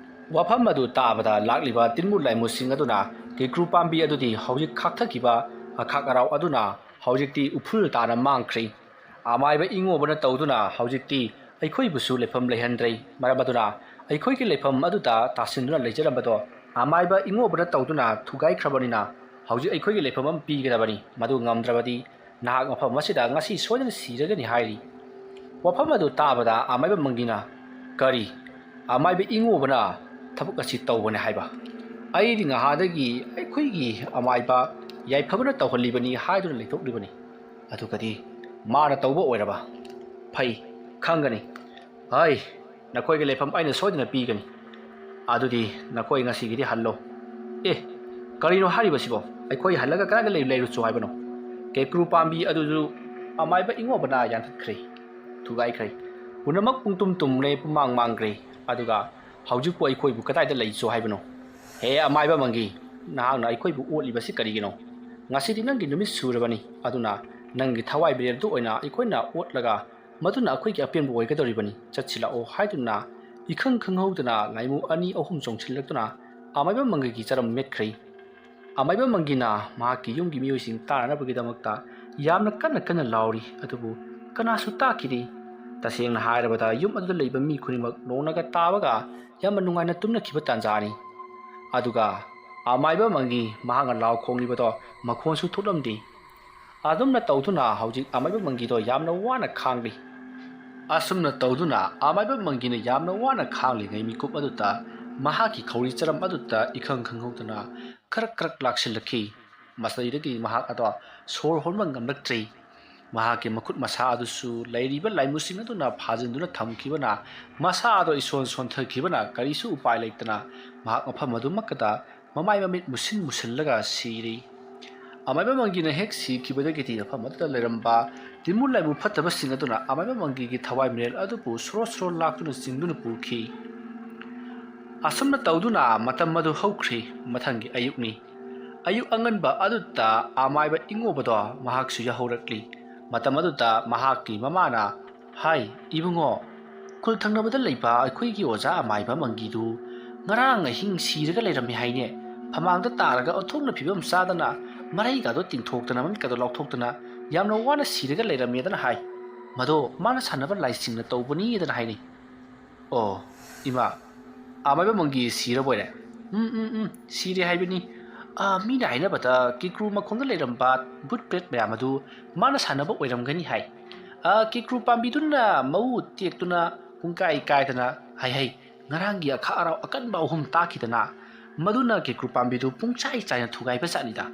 ꯋꯥꯐꯝ ꯑꯗꯨ ꯇꯥꯕꯗ ꯂꯥꯛꯂꯤꯕ ꯇꯤꯟꯃꯨ ꯂꯥꯏꯃꯨꯁꯤꯡ ꯑꯗꯨꯅ ꯀꯦꯀ꯭ꯔꯨ ꯄꯥꯝꯕꯤ ꯑꯗꯨꯗꯤ ꯍꯧꯖꯤꯛ ꯈꯥꯛꯊꯈꯤꯕ ꯑꯈꯥꯛ ꯑꯔꯥꯎ ꯑꯗꯨꯅ ꯍꯧꯖꯤꯛꯇꯤ ꯎꯐꯨꯜ ꯇꯥꯅ ꯃꯥꯡꯈ꯭ꯔꯦ꯫ ꯑꯃꯥꯏꯕ ꯏꯉꯣꯕꯅ ꯇꯧꯗꯨꯅ ꯍꯧꯖꯤꯛꯇꯤ ꯑꯩꯈꯣꯏꯕꯨꯁꯨ ꯂꯩꯐꯝ ꯂꯩꯍꯟꯗ꯭ꯔꯦ꯫ ꯃꯔꯝ ꯑꯗꯨꯅ ꯑꯩꯈꯣꯏꯒꯤ ꯂꯩꯐꯝ ꯑꯗꯨꯗ ꯇꯥꯁꯤꯟꯗꯨꯅ ꯂꯩꯖꯔꯝꯕꯗꯣ ꯑꯃꯥꯏꯕ ꯏꯉꯣꯕꯅ ꯇꯧꯗꯨꯅ ꯊꯨꯒꯥꯏꯈ꯭ꯔꯕꯅꯤꯅ ꯍꯧꯖꯤꯛ ꯑꯩꯈꯣꯏꯒꯤ ꯂꯩꯐꯝ ꯑꯃ ꯄꯤꯒꯗꯕꯅꯤ꯫ ꯃꯗꯨ ꯉꯝꯗ꯭ꯔꯕꯗꯤ ꯅꯍꯥꯛ ꯃꯐꯝ ꯑꯁꯤꯗ ꯉꯁꯤ ꯁꯣꯏꯗꯅ ꯁꯤꯔꯒꯅꯤ ꯍꯥꯏꯔꯤ꯫ ꯋꯥꯐꯝ ꯑꯗꯨ ꯇꯥꯕꯗ ꯑꯃꯥꯏꯕ ꯃꯪꯒꯤꯅ, "ꯀꯔꯤ? ꯑꯃꯥꯏꯕ ꯏꯉꯣꯕꯅ ꯊꯕꯛ ꯑꯁꯤ ꯇꯧꯕꯅꯤ ꯍꯥꯏꯕ? ꯑꯩꯗꯤ ꯉꯍꯥꯗꯒꯤ ꯑꯩꯈꯣꯏꯒꯤ ꯑꯃꯥꯏꯕ ꯌꯥꯏꯐꯕꯅ ꯇꯧꯍꯜꯂꯤꯕꯅꯤ ꯍꯥꯏꯗꯨꯅ ꯂꯩꯊꯣꯛꯂꯤꯕꯅꯤ꯫ ꯑꯗꯨꯒꯗꯤ ꯃꯥꯅ ꯇꯧꯕ ꯑꯣꯏꯔꯕ? ꯐꯩ, ꯈꯪꯒꯅꯤ꯫ ꯍꯥꯏ, ꯅꯈꯣꯏꯒꯤ ꯂꯩꯐꯝ ꯑꯩꯅ ꯁꯣꯏꯗꯅ ꯄꯤꯒꯅꯤ꯫ ꯑꯗꯨꯗꯤ ꯅꯈꯣꯏ ꯉꯁꯤꯒꯤꯗꯤ ꯍꯜꯂꯣ꯫" "ꯑꯦ, ꯀꯔꯤꯅꯣ ꯍꯥꯏꯔꯤꯕꯁꯤꯕꯣ? ꯑꯩꯈꯣꯏ ꯍꯜꯂꯒ ꯀꯗꯥꯏꯗ ꯂꯩ-, ꯂꯩꯔꯨꯆꯣ ꯍꯥꯏꯕꯅꯣ?" ꯀꯦꯀ꯭ꯔꯨ ꯄꯥꯝꯕꯤ ꯑꯗꯨꯁꯨ ꯑꯃꯥꯏꯕ ꯏꯉꯣꯕꯅ ꯌꯥꯟꯊꯠꯈ꯭ꯔꯦ, ꯊꯨꯒꯥꯏꯈ꯭ꯔꯦ꯫ ꯄꯨꯝꯅꯃꯛ ꯄꯨꯡꯇꯨꯝ ꯇꯨꯝꯂꯦ, ꯄꯨꯝꯃꯥꯡ ꯃꯥꯡꯈ꯭ꯔꯦ꯫ ꯑꯗꯨꯒ ꯍꯧꯖꯤꯛꯄꯨ ꯑꯩꯈꯣꯏꯕꯨ ꯀꯗꯥꯏꯗ ꯂꯩꯆꯣ ꯍꯥꯏꯕꯅꯣ? ꯍꯦ ꯑꯃꯥꯏꯕ ꯃꯪꯒꯤ, ꯅꯍꯥꯛꯅ ꯑꯩꯈꯣꯏꯕꯨ ꯑꯣꯠꯂꯤꯕꯁꯤ ꯀꯔꯤꯒꯤꯅꯣ? ꯉꯁꯤꯗꯤ ꯅꯪꯒꯤ ꯅꯨꯃꯤꯠ ꯁꯨꯔꯕꯅꯤ, ꯑꯗꯨꯅ ꯅꯪꯒꯤ ꯊꯋꯥꯏ ꯃꯤꯔꯦꯜꯗꯨ ꯑꯣꯏꯅ ꯑꯩꯈꯣꯏꯅ ꯑꯣꯠꯂꯒ ꯃꯗꯨꯅ ꯑꯩꯈꯣꯏꯒꯤ ꯑꯄꯦꯟꯕ ꯑꯣꯏꯒꯗꯧꯔꯤꯕꯅꯤ꯫ ꯆꯠꯁꯤꯜꯂꯛꯑꯣ ꯍꯥꯏꯗꯨꯅ ꯏꯈꯪ ꯈꯪꯍꯧꯗꯅ ꯂꯥꯏꯃꯨ ꯑꯅꯤ ꯑꯍꯨꯝ ꯆꯣꯡꯁꯤꯜꯂꯛꯇꯨꯅ ꯑꯃꯥꯏꯕ ꯃꯪꯒꯤꯒꯤ ꯆꯔꯝ ꯃꯦꯠꯈ꯭ꯔꯦ꯫ ꯑꯃꯥꯏꯕ ꯃꯪꯒꯤꯅ ꯃꯍꯥꯛꯀꯤ ꯌꯨꯝꯒꯤ ꯃꯤꯑꯣꯏꯁꯤꯡ ꯇꯥꯅꯅꯕꯒꯤꯗꯃꯛꯇ ꯌꯥꯝꯅ ꯀꯟꯅ ꯀꯟꯅ ꯂꯥꯎꯔꯤ, ꯑꯗꯨꯕꯨ ꯀꯅꯥꯁꯨ ꯇꯥꯈꯤꯗꯦ꯫ ꯇꯁꯦꯡꯅ ꯍꯥꯏꯔꯕꯗ, ꯌꯨꯝ ꯑꯗꯨꯗ ꯂꯩꯕ ꯃꯤ ꯈꯨꯗꯤꯡꯃꯛ ꯅꯣꯡꯅꯒ ꯇꯥꯕꯒ ꯌꯥꯝꯅ ꯅꯨꯡꯉꯥꯏꯅ ꯇꯨꯝꯅꯈꯤꯕ ꯇꯥꯟꯖꯥꯅꯤ꯫ ꯑꯗꯨꯒ ꯑꯃꯥꯏꯕ ꯃꯪꯒꯤ ꯃꯍꯥꯛꯅ ꯂꯥꯎ ꯈꯣꯡꯂꯤꯕꯗꯣ ꯃꯈꯣꯟꯁꯨ ꯊꯣꯛꯂꯝꯗꯦ꯫ ꯑꯗꯨꯝꯅ ꯇꯧꯗꯨꯅ ꯍꯧꯖꯤꯛ ꯑꯃꯥꯏꯕ ꯃꯪꯒꯤꯗꯣ ꯌꯥꯝꯅ ꯋꯥꯅ ꯈꯥꯡꯂꯤ꯫ ꯑꯁꯨꯝꯅ ꯇꯧꯗꯨꯅ ꯑꯃꯥꯏꯕ ꯃꯪꯒꯤꯅ ꯌꯥꯝꯅ ꯋꯥꯅ ꯈꯥꯡꯂꯤꯉꯩ ꯃꯤꯀꯨꯞ ꯑꯗꯨꯗ ꯃꯍꯥꯛꯀꯤ ꯈꯧꯔꯤ ꯆꯔꯝ ꯑꯗꯨꯗ ꯏꯈꯪ ꯈꯪꯍꯧꯗꯅ ꯈꯔꯛ ꯈꯔꯛ ꯂꯥꯛꯁꯤꯜꯂꯛꯈꯤ꯫ ꯃꯁꯤꯗꯒꯤ ꯃꯍꯥꯛ ꯑꯗꯣ ꯁꯣꯔ ꯍꯣꯟꯕ ꯉꯝꯂꯛꯇ꯭ꯔꯦ꯫ ꯃꯍꯥꯛꯀꯤ ꯃꯈꯨꯠ ꯃꯁꯥ ꯑꯗꯨꯁꯨ ꯂꯩꯔꯤꯕ ꯂꯥꯏꯃꯨꯁꯤꯡ ꯑꯗꯨꯅ ꯐꯥꯖꯤꯟꯗꯨꯅ ꯊꯝꯈꯤꯕꯅ ꯃꯁꯥ ꯑꯗꯣ ꯏꯁꯣꯟ ꯁꯣꯟꯊꯈꯤꯕꯅ ꯀꯔꯤꯁꯨ ꯎꯄꯥꯏ ꯂꯩꯇꯅ ꯃꯍꯥꯛ ꯃꯐꯝ ꯑꯗꯨꯃꯛꯇꯗ ꯃꯃꯥꯏ ꯃꯃꯤꯠ ꯃꯨꯁꯤꯟ ꯃꯨꯁꯤꯜꯂꯒ ꯁꯤꯔꯤ꯫ ꯑꯃꯥꯏꯕ ꯃꯪꯒꯤꯅ ꯍꯦꯛ ꯁꯤꯈꯤꯕꯗꯒꯤꯗꯤ ꯃꯐꯝ ꯑꯗꯨꯗ ꯂꯩꯔꯝꯕ ꯇꯤꯟꯃꯨ ꯂꯥꯏꯃꯨ ꯐꯠꯇꯕꯁꯤꯡ ꯑꯗꯨꯅ ꯑꯃꯥꯏꯕ ꯃꯪꯒꯤꯒꯤ ꯊꯋꯥꯏ ꯃꯤꯔꯦꯜ ꯑꯗꯨꯕꯨ ꯁꯣꯔꯣ ꯁꯣꯔꯣ ꯂꯥꯛꯇꯨꯅ ꯆꯤꯡꯗꯨꯅ ꯄꯨꯈꯤ꯫ ꯑꯁꯨꯝꯅ ꯇꯧꯗꯨꯅ ꯃꯇꯝ ꯑꯗꯨ ꯍꯧꯈ꯭ꯔꯦ꯫ ꯃꯊꯪꯒꯤ ꯑꯌꯨꯛꯅꯤ꯫ ꯑꯌꯨꯛ ꯑꯉꯟꯕ ꯑꯗꯨꯗ ꯑꯃꯥꯏꯕ ꯏꯉꯣꯕꯗꯣ ꯃꯍꯥꯛꯁꯨ ꯌꯥꯍꯧꯔꯛꯂꯤ꯫ ꯃꯇꯝ ꯑꯗꯨꯗ ꯃꯍꯥꯛꯀꯤ ꯃꯃꯥꯅ, "ꯍꯥꯏ, ꯏꯕꯨꯡꯉꯣ, ꯈꯨꯜ ꯊꯪꯅꯕꯗ ꯂꯩꯕ ꯑꯩꯈꯣꯏꯒꯤ ꯑꯣꯖꯥ ꯑꯃꯥꯏꯕ ꯃꯪꯒꯤꯗꯨ ꯉꯔꯥꯡ ꯑꯍꯤꯡ ꯁꯤꯔꯒ ꯂꯩꯔꯝꯃꯤ ꯍꯥꯏꯅꯦ꯫ ꯐꯃꯥꯡꯗ ꯇꯥꯔꯒ ꯑꯣꯟꯊꯣꯛꯅ ꯐꯤꯕꯝ ꯆꯥꯗꯅ ꯃꯔꯩꯒꯗꯣ ꯇꯤꯡꯊꯣꯛꯇꯅ ꯃꯃꯤꯠꯀꯗꯣ ꯂꯥꯎꯊꯣꯛꯇꯅ ꯌꯥꯝꯅ ꯋꯥꯅ ꯁꯤꯔꯒ ꯂꯩꯔꯝꯃꯦꯗꯅ ꯍꯥꯏ꯫ ꯃꯗꯣ ꯃꯥꯅ ꯁꯥꯟꯅꯕ ꯂꯥꯏꯁꯤꯡꯅ ꯇꯧꯕꯅꯤꯗꯅ ꯍꯥꯏꯅꯩ꯫" "ꯑꯣ, ꯏꯃꯥ, ꯑꯃꯥꯏꯕ ꯃꯪꯒꯤ ꯁꯤꯔꯕꯣꯏꯔꯦ?" "ꯎꯝ, ꯎꯝ, ꯎꯝ, ꯁꯤꯔꯦ ꯍꯥꯏꯕꯅꯤ꯫ ꯑꯥ, ꯃꯤꯅ ꯍꯥꯏꯅꯕꯗ ꯀꯦꯀ꯭ꯔꯨ ꯃꯈꯣꯡꯗ ꯂꯩꯔꯝꯕ ꯕꯨꯠ ꯄ꯭ꯔꯦꯠ ꯃꯌꯥꯝ ꯑꯗꯨ ꯃꯥꯅ ꯁꯥꯟꯅꯕ ꯑꯣꯏꯔꯝꯒꯅꯤ ꯍꯥꯏ꯫ ꯑꯥ, ꯀꯦꯀ꯭ꯔꯨ ꯄꯥꯝꯕꯤꯗꯨꯅ ꯃꯎ ꯇꯦꯛꯇꯨꯅ ꯄꯨꯡꯀꯥꯏ ꯀꯥꯏꯗꯅ ꯍꯩ ꯍꯩ, ꯉꯔꯥꯡꯒꯤ ꯑꯈꯥꯛ ꯑꯔꯥꯎ ꯑꯀꯟꯕ ꯑꯍꯨꯝ ꯇꯥꯛꯈꯤꯗꯅ ꯃꯗꯨꯅ ꯀꯦꯀ꯭ꯔꯨ ꯄꯥꯝꯕꯤꯗꯨ ꯄꯨꯡꯆꯥꯏ ꯆꯥꯏꯅ ꯊꯨꯒꯥꯏꯕ ꯖꯥꯠꯅꯤꯗ꯫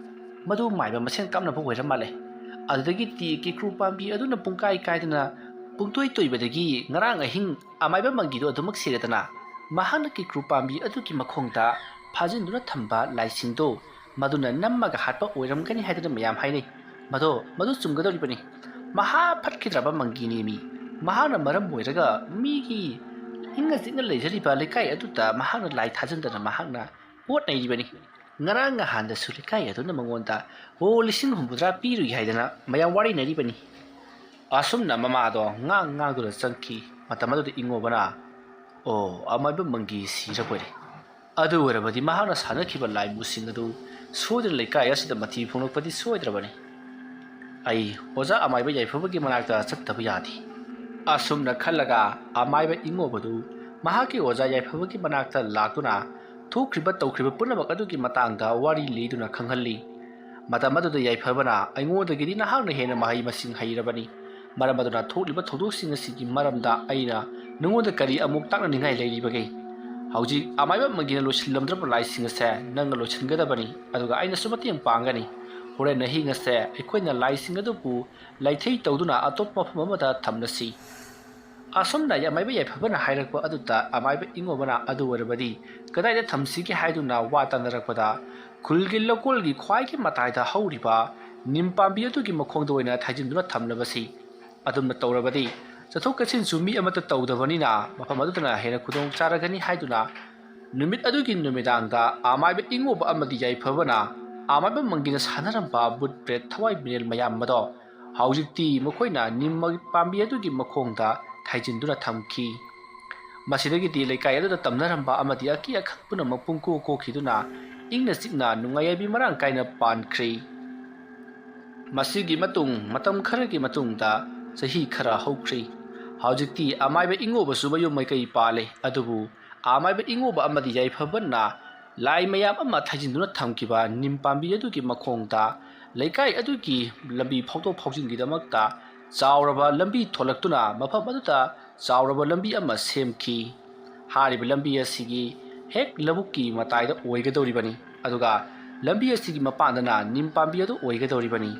ꯃꯗꯨ ꯃꯥꯏꯕ ꯃꯁꯦꯟ ꯀꯥꯞꯅꯕ ꯑꯣꯏꯔ ꯃꯥꯜꯂꯦ꯫ ꯑꯗꯨꯗꯒꯤꯗꯤ ꯀꯦꯀ꯭ꯔꯨ ꯄꯥꯝꯕꯤ ꯑꯗꯨꯅ ꯄꯨꯡꯀꯥꯏ ꯀꯥꯏꯗꯅ ꯄꯨꯡꯇꯣꯏ ꯇꯣꯏꯕꯗꯒꯤ ꯉꯔꯥꯡ ꯑꯍꯤꯡ ꯑꯃꯥꯏꯕ ꯃꯪꯒꯤꯗꯨ ꯑꯗꯨꯃꯛ ꯁꯤꯔꯦꯗꯅ, ꯃꯍꯥꯛꯅ ꯀꯦꯀ꯭ꯔꯨ ꯄꯥꯝꯕꯤ ꯑꯗꯨꯒꯤ ꯃꯈꯣꯡꯗ ꯐꯥꯖꯤꯟꯗꯨꯅ ꯊꯝꯕ ꯂꯥꯏꯁꯤꯡꯗꯨ ꯃꯗꯨꯅ ꯅꯝꯃꯒ ꯍꯥꯠꯄ ꯑꯣꯏꯔꯝꯒꯅꯤ ꯍꯥꯏꯗꯨꯅ ꯃꯌꯥꯝ ꯍꯥꯏꯅꯩ꯫ ꯃꯗꯣ, ꯃꯗꯨ ꯆꯨꯝꯒꯗꯧꯔꯤꯕꯅꯤ꯫ ꯃꯍꯥ ꯐꯠꯈꯤꯗ꯭ꯔꯕ ꯃꯪꯒꯤꯅꯦꯃꯤ꯫ ꯃꯍꯥꯛꯅ ꯃꯔꯝ ꯑꯣꯏꯔꯒ ꯃꯤꯒꯤ ꯏꯪꯅ ꯆꯤꯛꯅ ꯂꯩꯖꯔꯤꯕ ꯂꯩꯀꯥꯏ ꯑꯗꯨꯗ ꯃꯍꯥꯛꯅ ꯂꯥꯏ ꯊꯥꯖꯤꯟꯗꯅ ꯃꯍꯥꯛꯅ ꯄꯣꯠ ꯅꯩꯔꯤꯕꯅꯤ꯫ ꯉꯔꯥꯡ ꯅꯍꯥꯟꯗꯁꯨ ꯂꯩꯀꯥꯏ ꯑꯗꯨꯅ ꯃꯉꯣꯟꯗ ꯍꯣ ꯂꯤꯁꯤꯡ ꯍꯨꯝꯐꯨꯇꯔꯥ ꯄꯤꯔꯨꯏ ꯍꯥꯏꯗꯅ ꯃꯌꯥꯝ ꯋꯥꯔꯤꯅꯔꯤꯕꯅꯤ꯫" ꯑꯁꯨꯝꯅ ꯃꯃꯥꯗꯣ ꯉꯥꯡ ꯉꯥꯡꯗꯨꯅ ꯆꯪꯈꯤ꯫ ꯃꯇꯝ ꯑꯗꯨꯗ ꯏꯉꯣꯕꯅ, "ꯑꯣ, ꯑꯃꯥꯏꯕ ꯃꯪꯒꯤ ꯁꯤꯔꯕꯣꯏꯔꯦ꯫ ꯑꯗꯨ ꯑꯣꯏꯔꯕꯗꯤ ꯃꯍꯥꯛꯅ ꯁꯥꯟꯅꯈꯤꯕ ꯂꯥꯏꯃꯨꯁꯤꯡ ꯑꯗꯨ ꯁꯣꯏꯗꯅ ꯂꯩꯀꯥꯏ ꯑꯁꯤꯗ ꯃꯊꯤ ꯐꯣꯡꯂꯛꯄꯗꯤ ꯁꯣꯏꯗ꯭ꯔꯕꯅꯤ꯫" ꯑꯩ ꯑꯣꯖꯥ ꯑꯃꯥꯏꯕ ꯌꯥꯏꯐꯕꯒꯤ ꯃꯅꯥꯛꯇ ꯆꯠꯇꯕ ꯌꯥꯗꯦ꯫ ꯑꯁꯨꯝꯅ ꯈꯜꯂꯒ ꯑꯃꯥꯏꯕ ꯏꯉꯣꯕꯗꯨ ꯃꯍꯥꯛꯀꯤ ꯑꯣꯖꯥ ꯌꯥꯏꯐꯕꯒꯤ ꯃꯅꯥꯛꯇ ꯂꯥꯛꯇꯨꯅ ꯊꯣꯛꯈ꯭ꯔꯤꯕ ꯇꯧꯈ꯭ꯔꯤꯕ ꯄꯨꯝꯅꯃꯛ ꯑꯗꯨꯒꯤ ꯃꯇꯥꯡꯗ ꯋꯥꯔꯤ ꯂꯤꯗꯨꯅ ꯈꯪꯍꯜꯂꯤ꯫ ꯃꯇꯝ ꯑꯗꯨꯗ ꯌꯥꯏꯐꯕꯅ, "ꯑꯩꯉꯣꯟꯗꯒꯤꯗꯤ ꯅꯍꯥꯛꯅ ꯍꯦꯟꯅ ꯃꯍꯩ ꯃꯁꯤꯡ ꯍꯩꯔꯕꯅꯤ꯫ ꯃꯔꯝ ꯑꯗꯨꯅ ꯊꯣꯛꯂꯤꯕ ꯊꯧꯗꯣꯛꯁꯤꯡ ꯑꯁꯤꯒꯤ ꯃꯔꯝꯗ ꯑꯩꯅ ꯅꯉꯣꯟꯗ ꯀꯔꯤ ꯑꯃꯨꯛ ꯇꯥꯛꯅꯅꯤꯡꯉꯥꯏ ꯂꯩꯔꯤꯕꯒꯦ? ꯍꯧꯖꯤꯛ ꯑꯃꯥꯏꯕ ꯑꯃꯒꯤꯅ ꯂꯣꯏꯁꯤꯜꯂꯝꯗ꯭ꯔꯕ ꯂꯥꯏꯁꯤꯡ ꯑꯁꯦ ꯅꯪꯅ ꯂꯣꯏꯁꯤꯟꯒꯗꯕꯅꯤ, ꯑꯗꯨꯒ ꯑꯩꯅꯁꯨ ꯃꯇꯦꯡ ꯄꯥꯡꯒꯅꯤ꯫ ꯍꯣꯔꯦꯟ ꯑꯍꯤꯡ ꯑꯁꯦ ꯑꯩꯈꯣꯏꯅ ꯂꯥꯏꯁꯤꯡ ꯑꯗꯨꯕꯨ ꯂꯥꯏꯊꯩ ꯇꯧꯗꯨꯅ ꯑꯇꯣꯞꯄ ꯃꯐꯝ ꯑꯃꯗ ꯊꯝꯂꯁꯤ"꯫ ꯑꯁꯨꯝꯅ ꯑꯃꯥꯏꯕ ꯌꯥꯏꯐꯕꯅ ꯍꯥꯏꯔꯛꯄ ꯑꯗꯨꯗ ꯑꯃꯥꯏꯕ ꯏꯉꯣꯕꯅ ꯑꯗꯨ ꯑꯣꯏꯔꯕꯗꯤ ꯀꯗꯥꯏꯗ ꯊꯝꯁꯤꯒꯦ ꯍꯥꯏꯗꯨꯅ ꯋꯥ ꯇꯥꯅꯔꯛꯄꯗ, "ꯈꯨꯜꯒꯤ ꯂꯧꯀꯣꯜꯒꯤ ꯈ꯭ꯋꯥꯏꯒꯤ ꯃꯇꯥꯏꯗ ꯍꯧꯔꯤꯕ ꯅꯤꯝ ꯄꯥꯝꯕꯤ ꯑꯗꯨꯒꯤ ꯃꯈꯣꯡꯗ ꯑꯣꯏꯅ ꯊꯥꯖꯤꯟꯗꯨꯅ ꯊꯝꯂꯕꯁꯤ꯫ ꯑꯗꯨꯝꯅ ꯇꯧꯔꯕꯗꯤ ꯆꯠꯊꯣꯛ ꯆꯠꯁꯤꯟꯁꯨ ꯃꯤ ꯑꯃꯠꯇ ꯇꯧꯗꯕꯅꯤꯅ ꯃꯐꯝ ꯑꯗꯨꯗꯅ ꯍꯦꯟꯅ ꯈꯨꯗꯣꯡ ꯆꯥꯔꯒꯅꯤ" ꯍꯥꯏꯗꯨꯅ ꯅꯨꯃꯤꯠ ꯑꯗꯨꯒꯤ ꯅꯨꯃꯤꯗꯥꯡꯗ ꯑꯃꯥꯏꯕ ꯏꯉꯣꯕ ꯑꯃꯗꯤ ꯌꯥꯏꯐꯕꯅ ꯑꯃꯥꯏꯕ ꯃꯪꯒꯤꯅ ꯁꯥꯟꯅꯔꯝꯕ ꯕꯨꯠ ꯄ꯭ꯔꯦꯠ ꯊꯋꯥꯏ ꯃꯤꯔꯦꯜ ꯃꯌꯥꯝ ꯑꯗꯣ ꯍꯧꯖꯤꯛꯇꯤ ꯃꯈꯣꯏꯅ ꯅꯤꯝ ꯄꯥꯝꯕꯤ ꯑꯗꯨꯒꯤ ꯃꯈꯣꯡꯗ ꯊꯥꯖꯤꯟꯗꯨꯅ ꯊꯝꯈꯤ꯫ ꯃꯁꯤꯗꯒꯤꯗꯤ ꯂꯩꯀꯥꯏ ꯑꯗꯨꯗ ꯇꯝꯅꯔꯝꯕ ꯑꯃꯗꯤ ꯑꯀꯤ ꯑꯈꯪ ꯄꯨꯝꯅꯃꯛ ꯄꯨꯡꯀꯣꯛ ꯀꯣꯛꯈꯤꯗꯨꯅ ꯏꯪꯅ ꯆꯤꯛꯅ ꯅꯨꯡꯉꯥꯏ ꯌꯥꯏꯕꯤ ꯃꯔꯥꯡ ꯀꯥꯏꯅ ꯄꯥꯟꯈ꯭ꯔꯤ꯫ ꯃꯁꯤꯒꯤ ꯃꯇꯨꯡ ꯃꯇꯝ ꯈꯔꯒꯤ ꯃꯇꯨꯡꯗ ꯆꯍꯤ ꯈꯔ ꯍꯧꯈ꯭ꯔꯤ꯫ ꯍꯧꯖꯤꯛꯇꯤ ꯑꯃꯥꯏꯕ ꯏꯉꯣꯕꯁꯨ ꯃꯌꯨꯝ ꯃꯀꯩ ꯄꯥꯜꯂꯦ, ꯑꯗꯨꯕꯨ ꯑꯃꯥꯏꯕ ꯏꯉꯣꯕ ꯑꯃꯗꯤ ꯌꯥꯏꯐꯕꯅ ꯂꯥꯏ ꯃꯌꯥꯝ ꯑꯃ ꯊꯥꯖꯤꯟꯗꯨꯅ ꯊꯝꯈꯤꯕ ꯅꯤꯝ ꯄꯥꯝꯕꯤ ꯑꯗꯨꯒꯤ ꯃꯈꯣꯡꯗ ꯂꯩꯀꯥꯏ ꯑꯗꯨꯒꯤ ꯂꯝꯕꯤ ꯐꯥꯎꯗꯣꯛ ꯐꯥꯎꯖꯤꯟꯒꯤꯗꯃꯛꯇ ꯆꯥꯎꯔꯕ ꯂꯝꯕꯤ ꯊꯣꯂꯛꯇꯨꯅ ꯃꯐꯝ ꯑꯗꯨꯗ ꯆꯥꯎꯔꯕ ꯂꯝꯕꯤ ꯑꯃ ꯁꯦꯝꯈꯤ꯫ ꯍꯥꯏꯔꯤꯕ ꯂꯝꯕꯤ ꯑꯁꯤꯒꯤ ꯍꯦꯛ ꯂꯧꯕꯨꯛꯀꯤ ꯃꯇꯥꯏꯗ ꯑꯣꯏꯒꯗꯧꯔꯤꯕꯅꯤ, ꯑꯗꯨꯒ ꯂꯝꯕꯤ ꯑꯁꯤꯒꯤ ꯃꯄꯥꯟꯗꯅ ꯅꯤꯝ ꯄꯥꯝꯕꯤ ꯑꯗꯨ ꯑꯣꯏꯒꯗꯧꯔꯤꯕꯅꯤ꯫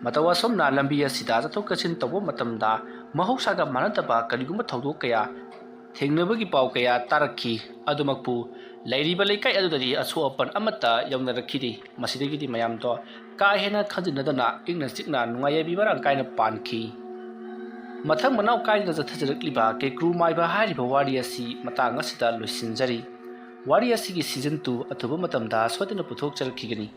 ꯃꯇꯧ ꯑꯁꯨꯝꯅ ꯂꯝꯕꯤ ꯑꯁꯤꯗ ꯆꯠꯊꯣꯛ ꯆꯠꯁꯤꯟ ꯇꯧꯕ ꯃꯇꯝꯗ ꯃꯍꯧꯁꯥꯒ ꯃꯥꯟꯅꯗꯕ ꯀꯔꯤꯒꯨꯝꯕ ꯊꯧꯗꯣꯛ ꯀꯌꯥ ꯊꯦꯡꯅꯕꯒꯤ ꯄꯥꯎ ꯀꯌꯥ ꯇꯥꯔꯛꯈꯤ꯫ ꯑꯗꯨꯃꯛꯄꯨ ꯂꯩꯔꯤꯕ ꯂꯩꯀꯥꯏ ꯑꯗꯨꯗꯗꯤ ꯑꯁꯣꯛ ꯑꯄꯟ ꯑꯃꯠꯇ ꯌꯥꯎꯅꯔꯛꯈꯤꯗꯦ꯫ ꯃꯁꯤꯗꯒꯤꯗꯤ ꯃꯌꯥꯝꯗꯣ ꯀꯥ ꯍꯦꯟꯅ ꯈꯟꯖꯤꯟꯅꯗꯅ ꯏꯪꯅ ꯆꯤꯛꯅ ꯅꯨꯡꯉꯥꯏ ꯌꯥꯏꯕꯤ ꯃꯔꯥꯡ ꯀꯥꯏꯅ ꯄꯥꯟꯈꯤ꯫ ꯃꯊꯪ ꯃꯅꯥꯎ ꯀꯥꯏꯗꯅ ꯆꯠꯊꯖꯔꯛꯂꯤꯕ ꯀꯦꯀ꯭ꯔꯨ ꯃꯥꯏꯕ ꯍꯥꯏꯔꯤꯕ ꯋꯥꯔꯤ ꯑꯁꯤ ꯃꯇꯥꯡ ꯑꯁꯤꯗ ꯂꯣꯏꯁꯤꯟꯖꯔꯤ꯫ ꯋꯥꯔꯤ ꯑꯁꯤꯒꯤ season two ꯑꯊꯨꯕ ꯃꯇꯝꯗ ꯁꯣꯏꯗꯅ ꯄꯨꯊꯣꯛꯆꯔꯛꯈꯤꯒꯅꯤ꯫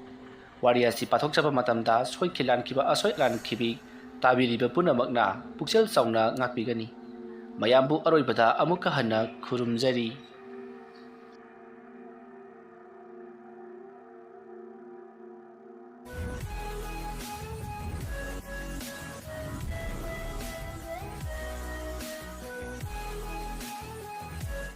ꯋꯥꯔꯤ ꯑꯁꯤ ꯄꯥꯊꯣꯛꯆꯕ ꯃꯇꯝꯗ ꯁꯣꯏꯈꯤ ꯂꯥꯟꯈꯤꯕ ꯑꯁꯣꯏ ꯑꯔꯥꯟꯈꯤꯕꯤ ꯇꯥꯕꯤꯔꯤꯕ ꯄꯨꯝꯅꯃꯛꯅ ꯄꯨꯛꯆꯦꯜ ꯆꯥꯎꯅ ꯉꯥꯛꯄꯤꯒꯅꯤ꯫ ꯃꯌꯥꯝꯕꯨ ꯑꯔꯣꯏꯕꯗ ꯑꯃꯨꯛꯀ ꯍꯟꯅ ꯈꯨꯔꯨꯝꯖꯔꯤ꯫